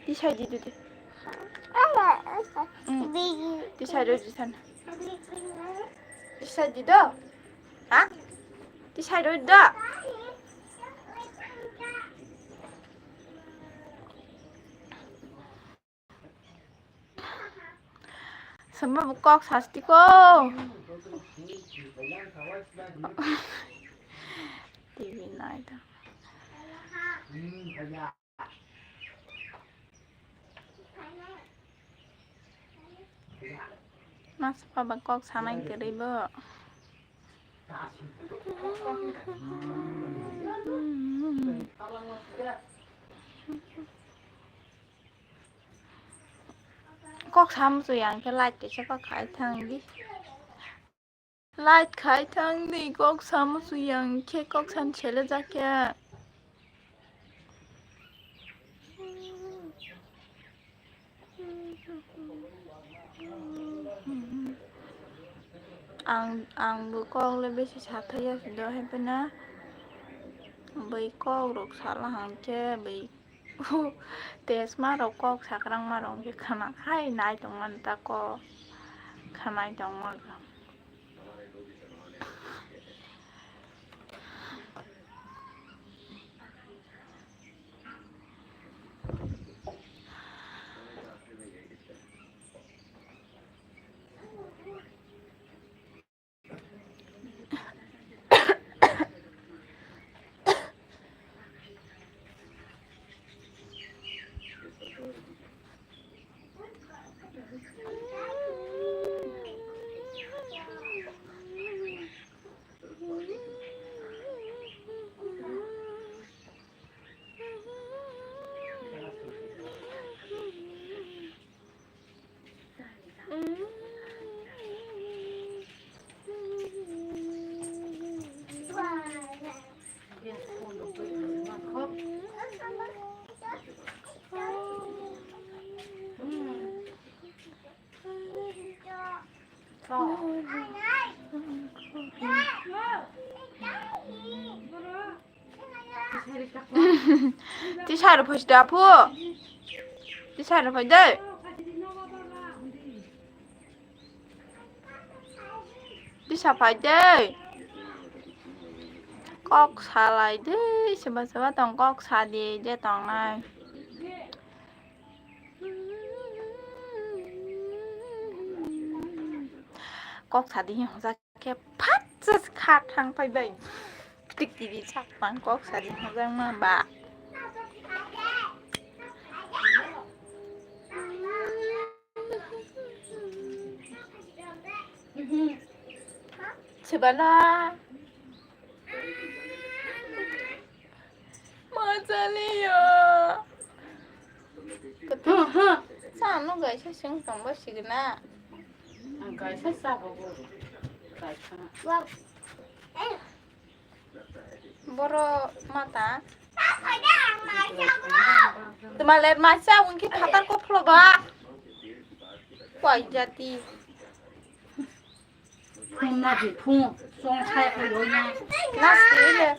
Tisai di du de. Tisai roi di san. Tisai di do. Ha? Tisai roi da. Sama bu kok sasti ko. T V nai da. Mas pa ba kok sanai kwrwi bo. Kok sam su yang khe light kaisa kok khai thang di. Light khai thang di, kok sam su yang khe kok san chele ja khe. Ang, ang bo kok le besi sathai ya do hai pena. Bai kok rok sala hang khe bai tesma rok kok sakrang ma rok khe khana khai nai tong mani ta kok khanai tong ma. Tisai rok phai sida phu. Tisai rok phai de. Tisai phai de. Kok salai de. Seba seba tong kok sadi je tongnai. Kok sadi hwnjak khe phat se kha thang phai bai. Tik tiri sak pang kok sadi hwnjak ma ba. Sebana. Machaliya. Sa no gaisa sing tongba signa. Ang gaisa sa bobo. Gaisa. Boro mata. Tuma le masa unki phatar ko phlo ba. Koi jati. Phung na di phung, song sai ko lo na. Nas ke le.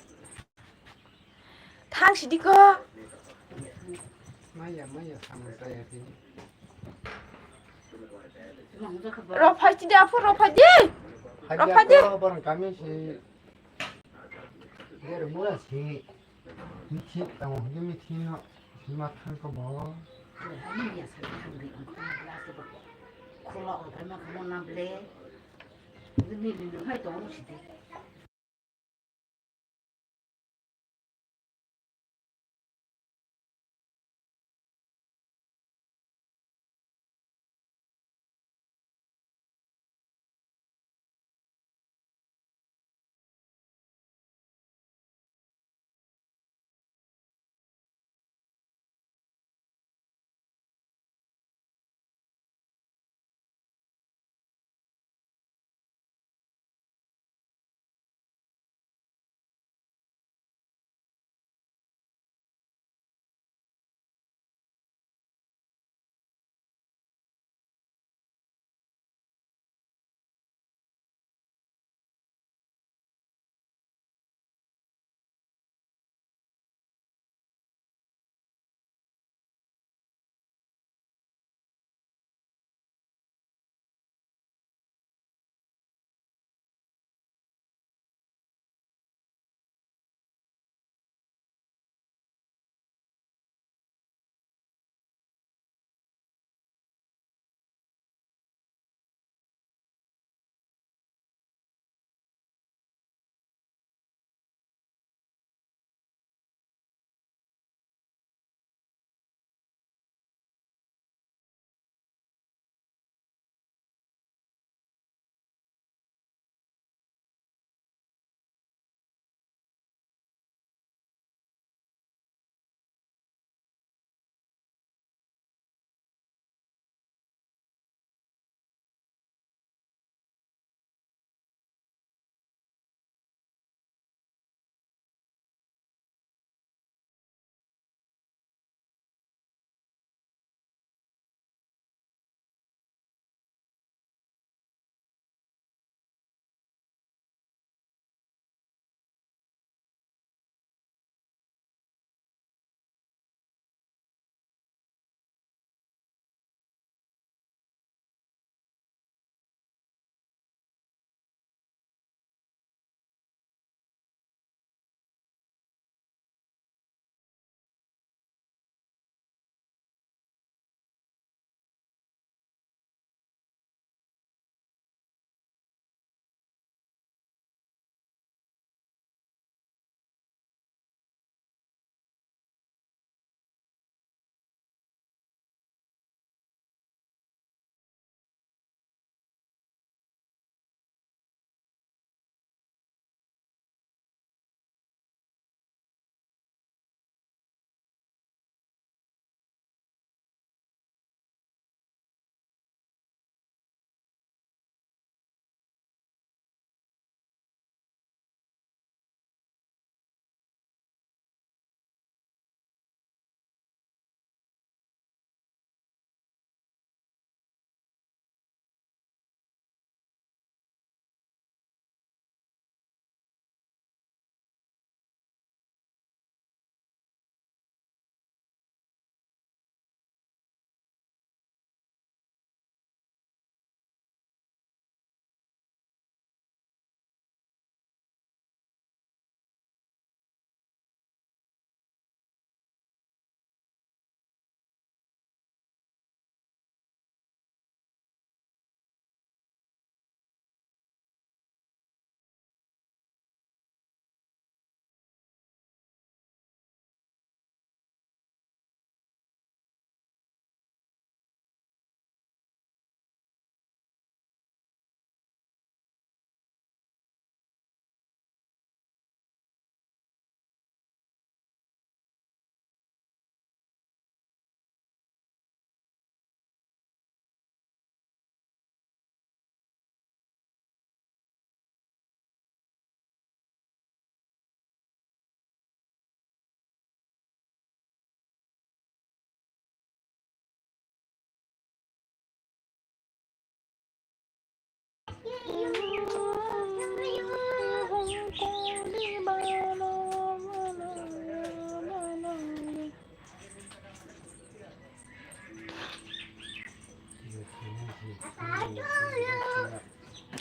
Thang sidi ko. Maya, maya, sama saya sini. Rophai sidi apu, rophai di. Rophai di. Borong kami si. Dia mula si. Mithi, tamo higi mithi no, sima thang ko bo. Khula o thai ma khamo na ble. Ni ni ni hai to si de.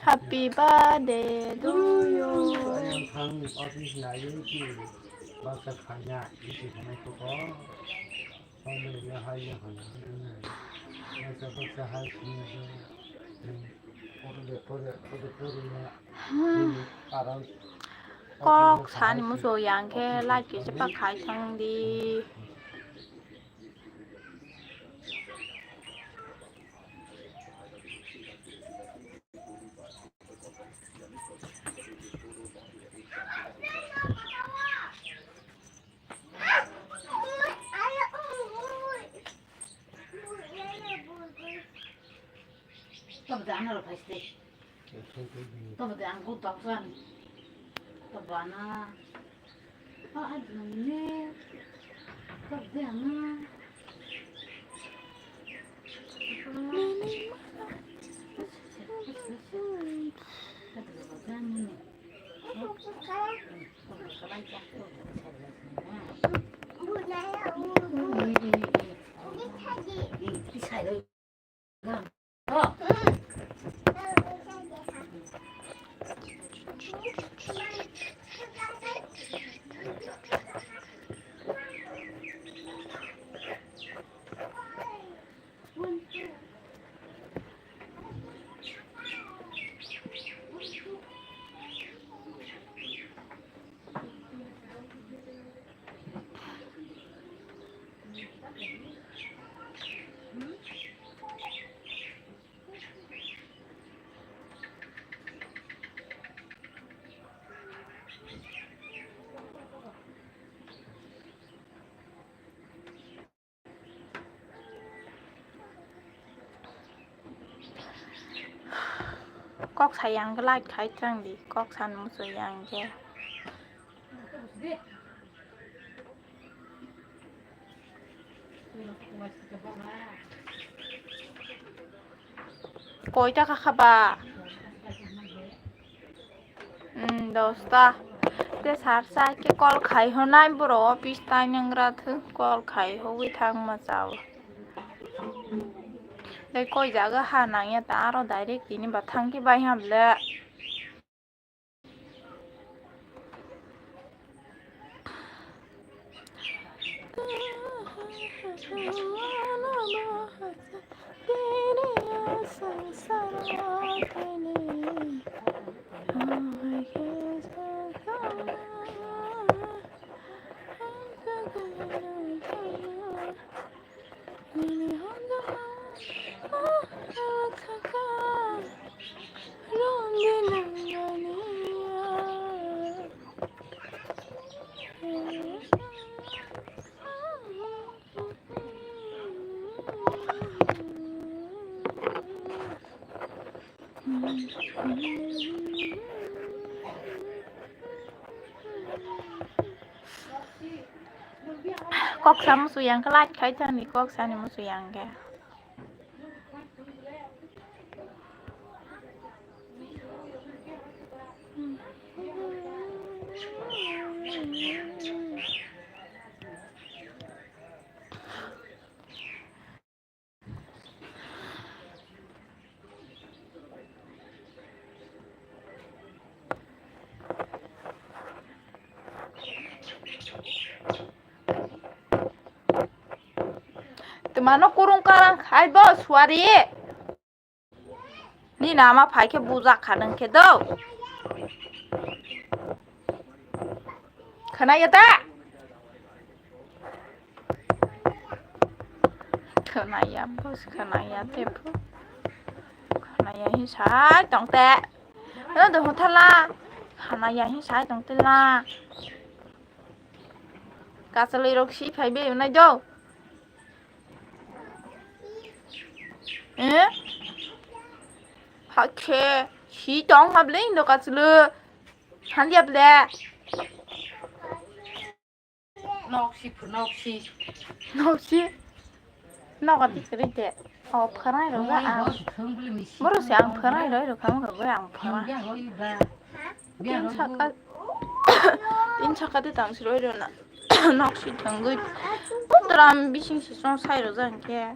Happy birthday to you. Ayang thang office nai ki baka khanya isi khanai koko. Pamilya hai ya hana. Nasa baksa hai sini. Kok sani musu yang khe like kisa pa khai thang di. Tamo de ano rok phaiste. Tamo de ang gud baksan. Tamo ana. Ah, ai ne. Tamo de ana. Kok sayang khe like khai tang di, kok san musu yang khe. Koita kha kha ba? Hmm, dosta. Te sar sa ke call khai honai boro office tai nangra thu call khai hogwi thang ma chao. Te koi jaga ha nangya ta aro direct tini ba thang ki bai ham le. Kok sa musu yang khe like khai thani, kok sani musu yang khe. Twmano kurung karang khai bo suari. Nini ama phai khe bujak kha nwng khe do. Khwnaya ta? Khwnaya, bus khwnaya te phu. Khwnaya hi sai tong te. Ano do hothala. Khwnaya hi sai tong te la. Kachalwi rok si phai be nai do. Eh? Hakhe si tong hable indo kachwlwi. Hanliya ble. Nok si phur, nok si. Nok si. Nok ati kri de. O pharai ro ga. Boro se ang pharai ro ro kham ro ang pharai. Tin saka, tin saka de tang siroi rwna. Nok si thangwi. Putram bising si song sai rwjak hinkhe.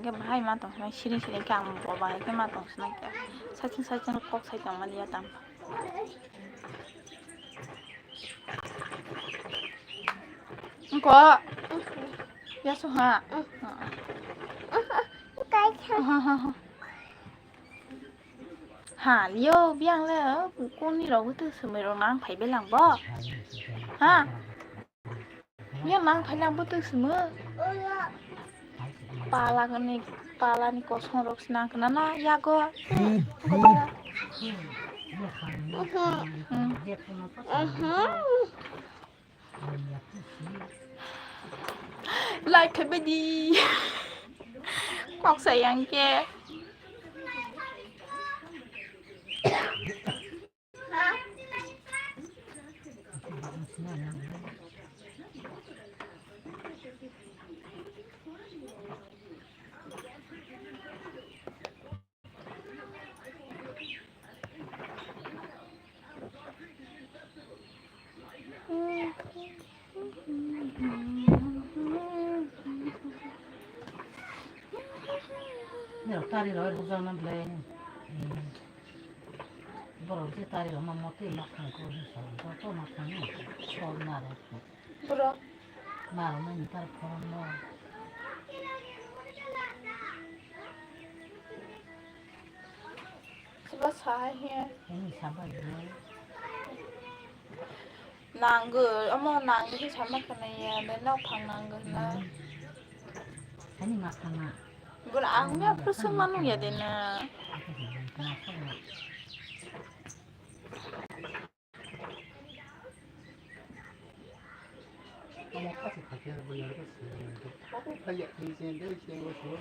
hwnkhe bahai ma tong sinai, siring siring khe ang bo bahai khe ma tong sinai khe. Saichung saichung kok sai tong mani ya tang. Ko. Yasu ha. Kai kha. Ha, ha, ha. Ha, yo, biang le, kuni rok tu sumui rok nang phai belang bo. Ha? Biang nang phai lang bo tu sumui. Pala ni, pala ni kosong rok sinang kana na yago. Hmm. Like khe bedi. Kok sayang khe. Nirok tari roi rwjakna belai. Borok je tari rok ma motwi ma thang khe joto ma thang khe sol naro. Borok. Naro nani tar phone no. Soba sa hai he. Ini sabar ya. Nanggo, omo nanggo khe sama khana ya, de nok phang nanggo na. Ani ma khana. Bun ang ya pusung manu ya de na. Aku sih belum pernah pernah.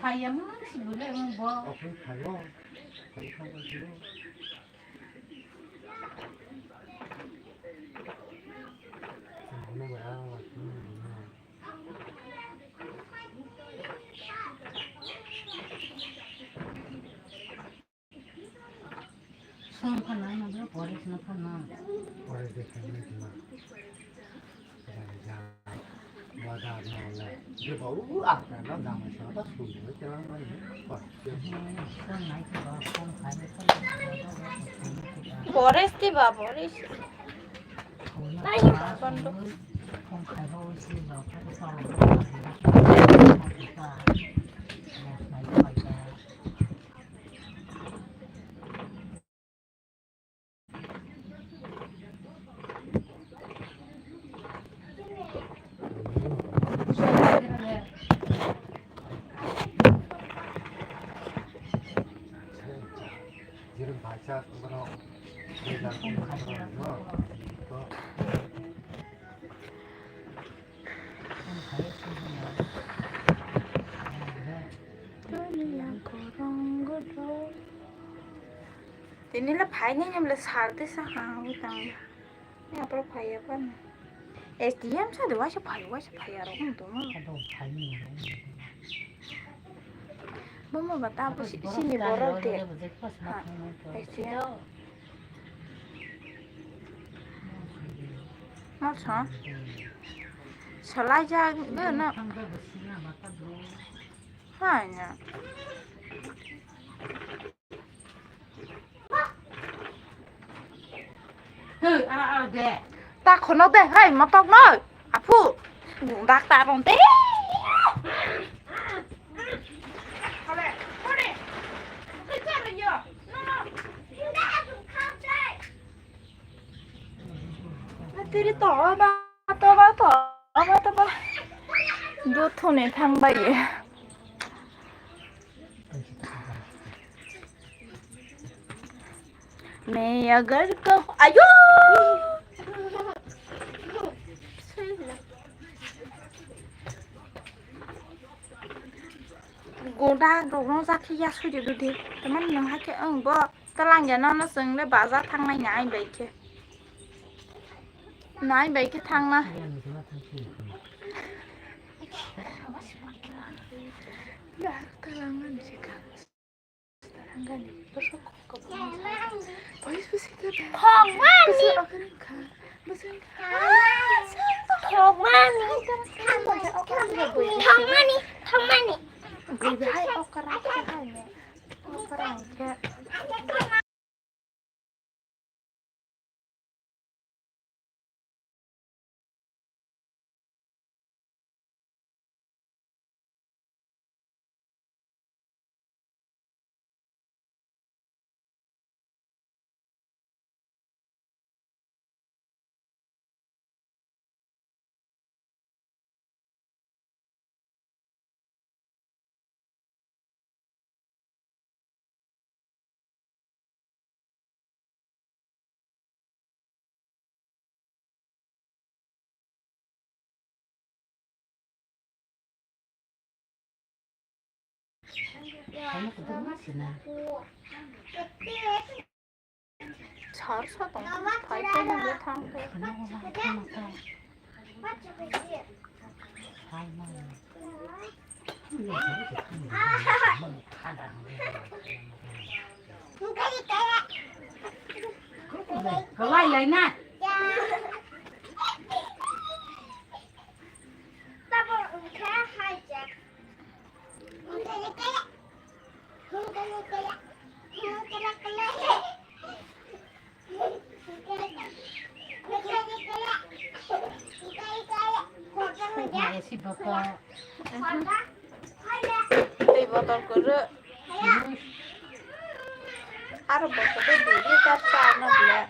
Kaya mana sih boleh emang bo. Song khana nang pore sna khana. Pore de khana khana. Wada na la. Je ba u a ka na da ma sa ta su ne ke na ma ni. Pore. Song nai ke ba song khai ne. Pore sti ba pore. Nai ba kon do. Song khai ba u si ba ka ta. Tini le phai ni nyam le sal te sa ha wi tang. Ni apro phai ya pan. S D M sa de waisa phai, waisa phai aro ung tong. Bomo ba ta bo si, sini borok de. Ha, S D M. Masa? Salai jak de na. Hai na. Ta khonok de, hai, motok noi. Aphu. Dak ta rong te. Tiri to ba to ba to ba to ba. Duthune thang bai ye. मैं अगर कहूँ, आयो। Goda rokno jakhe ya suri dudi. Teman nang hakhe ang bo talang ya nana seng le baza thang nai nai bai khe. Nai bai khe thang na. Talang nani se kha. Thangmani. Thangmani. Thangmani. Sar sa tong, phai phai nang le thang khe. Kawai lai na. Tei botol kwrwi. Aro botol tei dui litar cha no bwle.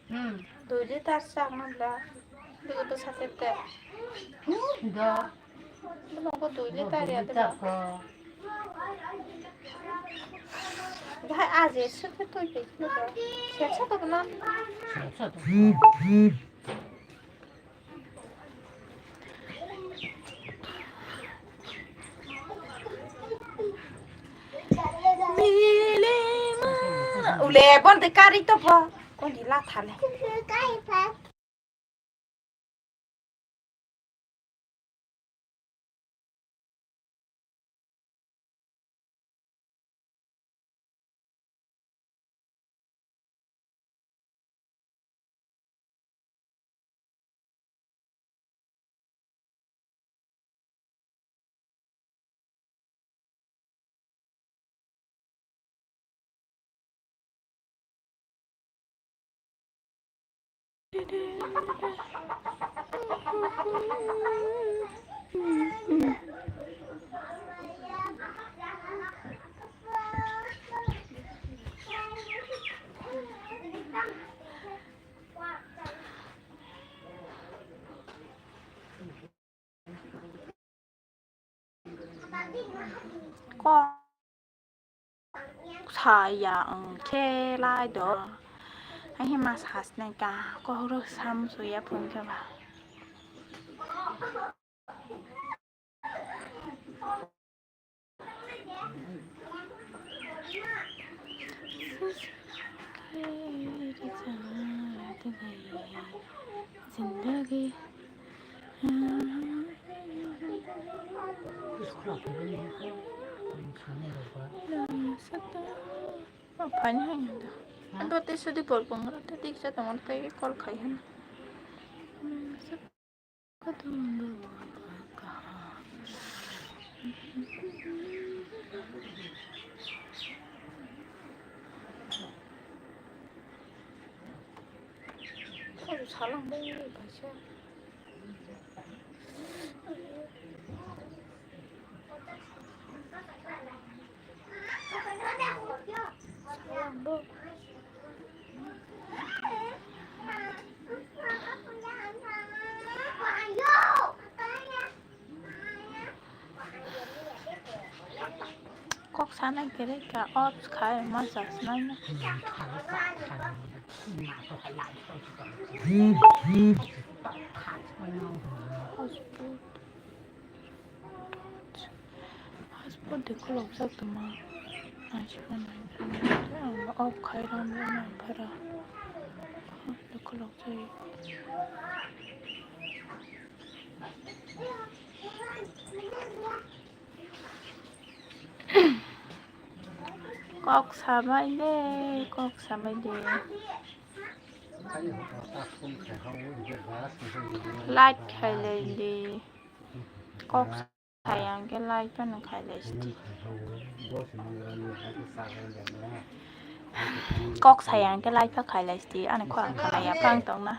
Hmm. Dui litar cha no bwle. Dui litar cha tep tep. Hmm, do. Nogo dui litar ya de. Bahai aje sukhe tui pe khe do. Sel sa to na. Ule bon de kari to bo. Kon di la thale. Kok saya wngkhe lai do. Ang khe ma sasnai ka, kok rw sam suya phung khe ba. Zindagi. Phani hai da. Ando te sudi bol bongor te diksa tongor te call khai han. Salang bai bai sa. Kok sana kere ka off khai ma sasnai na. Hotspot de khulokjak tongma. Naisingma nai phano off khai ram le nang phara. De khulokjak. Kok sabai de, kok sabai de. Light khai lai di. Kok sayang ke light phano khai lai di. Kok sayang ke light pha khai lai di. Ani khorang khai ya phang tong na.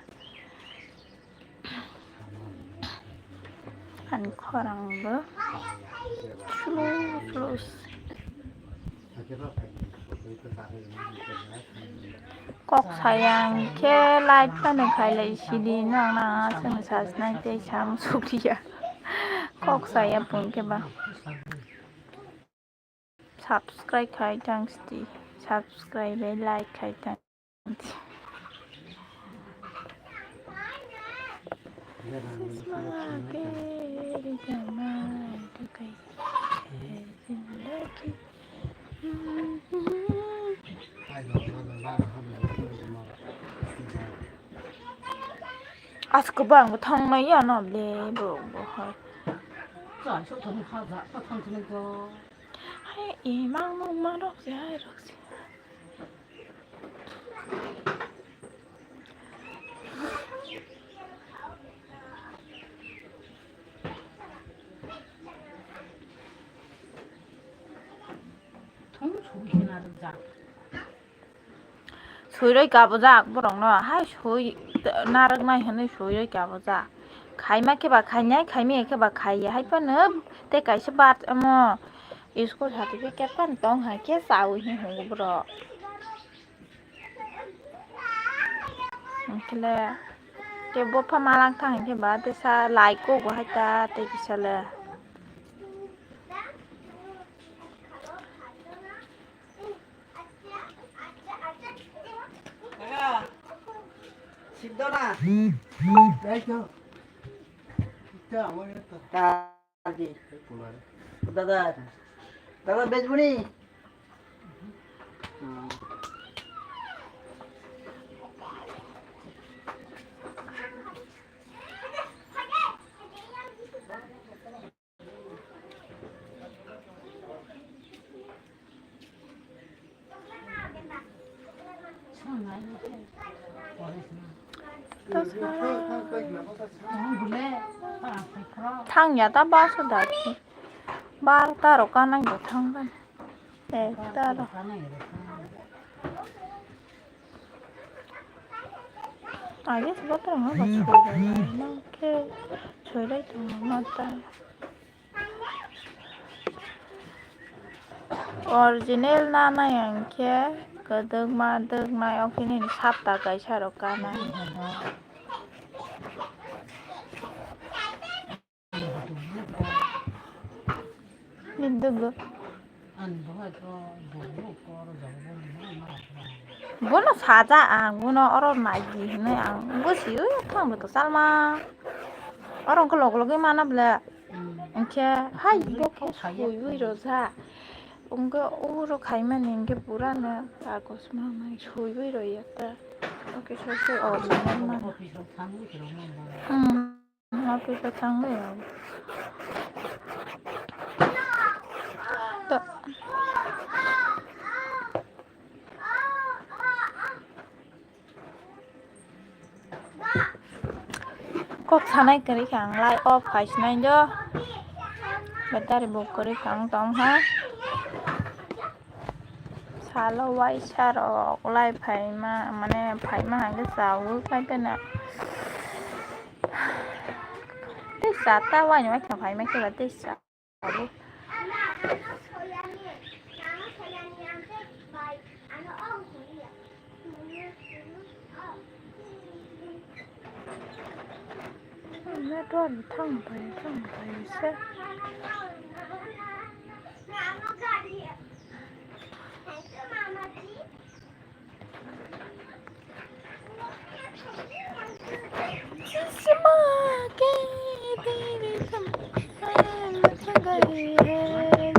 Ani khorang bo slow, slow. Kok sayang khe light phano khai lai sidi nang na chwng sasnai tei sam sukliya. Kok saya pun khe ba. Subscribe khai tang sidi. Subscribe bai like khai tang. As kwbang bo thang nai ya na le borok bo hai. Chai sok thani kha ja, ta thang thani to. Hai, imang mung ma rok se, hai rok se. Thung sui khe narwk jak. Suiroi kabujak borokno, hai sui narwknai hinwi suiroi kabujak. Khaima khe ba khainai, khaimaya khe ba khaiya, hai phano tei kaisa bat omo school certificate phano tong hai khe chaui hinwi hwngo borok. Hwnkhe le tei bopha malang thang hinkhe ba tei sa lai kok bo hai ta tei kisa le. Siddho na? Dada, dada, bejmuni. Thangya ta bus o da. Bar ta rok kanai bo thang ban. Ekta rok. Age se bothorok no ba soilai nang khe soilai tongo ma ta. Original nanai ang khe kwdwkma dwknai o khe nini sapta kaisa rok kanai. Hindu go. Bono saja ang, bono oro naidi hinwi ang busi ui thang bo to salma. Oro wngkha log logi mana ble. Wngkhe hai bo khe sui ui rw ja. Wngkhe uro khaimani wngkhe purano kagos ma mai sui ui rw ya ta. Oke, sui sui original mana. Hmm. Office o thangwi rw. To. Kok sanai kwrwi kha ang, light off khai sinai do. Battery bo kwrwi kha ang tong ha. Salo waisa rok lai phaima, mane phaima hwnkhe chaui phai pheno. Tei cha ta waini waithang phaima khe ba tei cha. Network thang pai, thang pai se.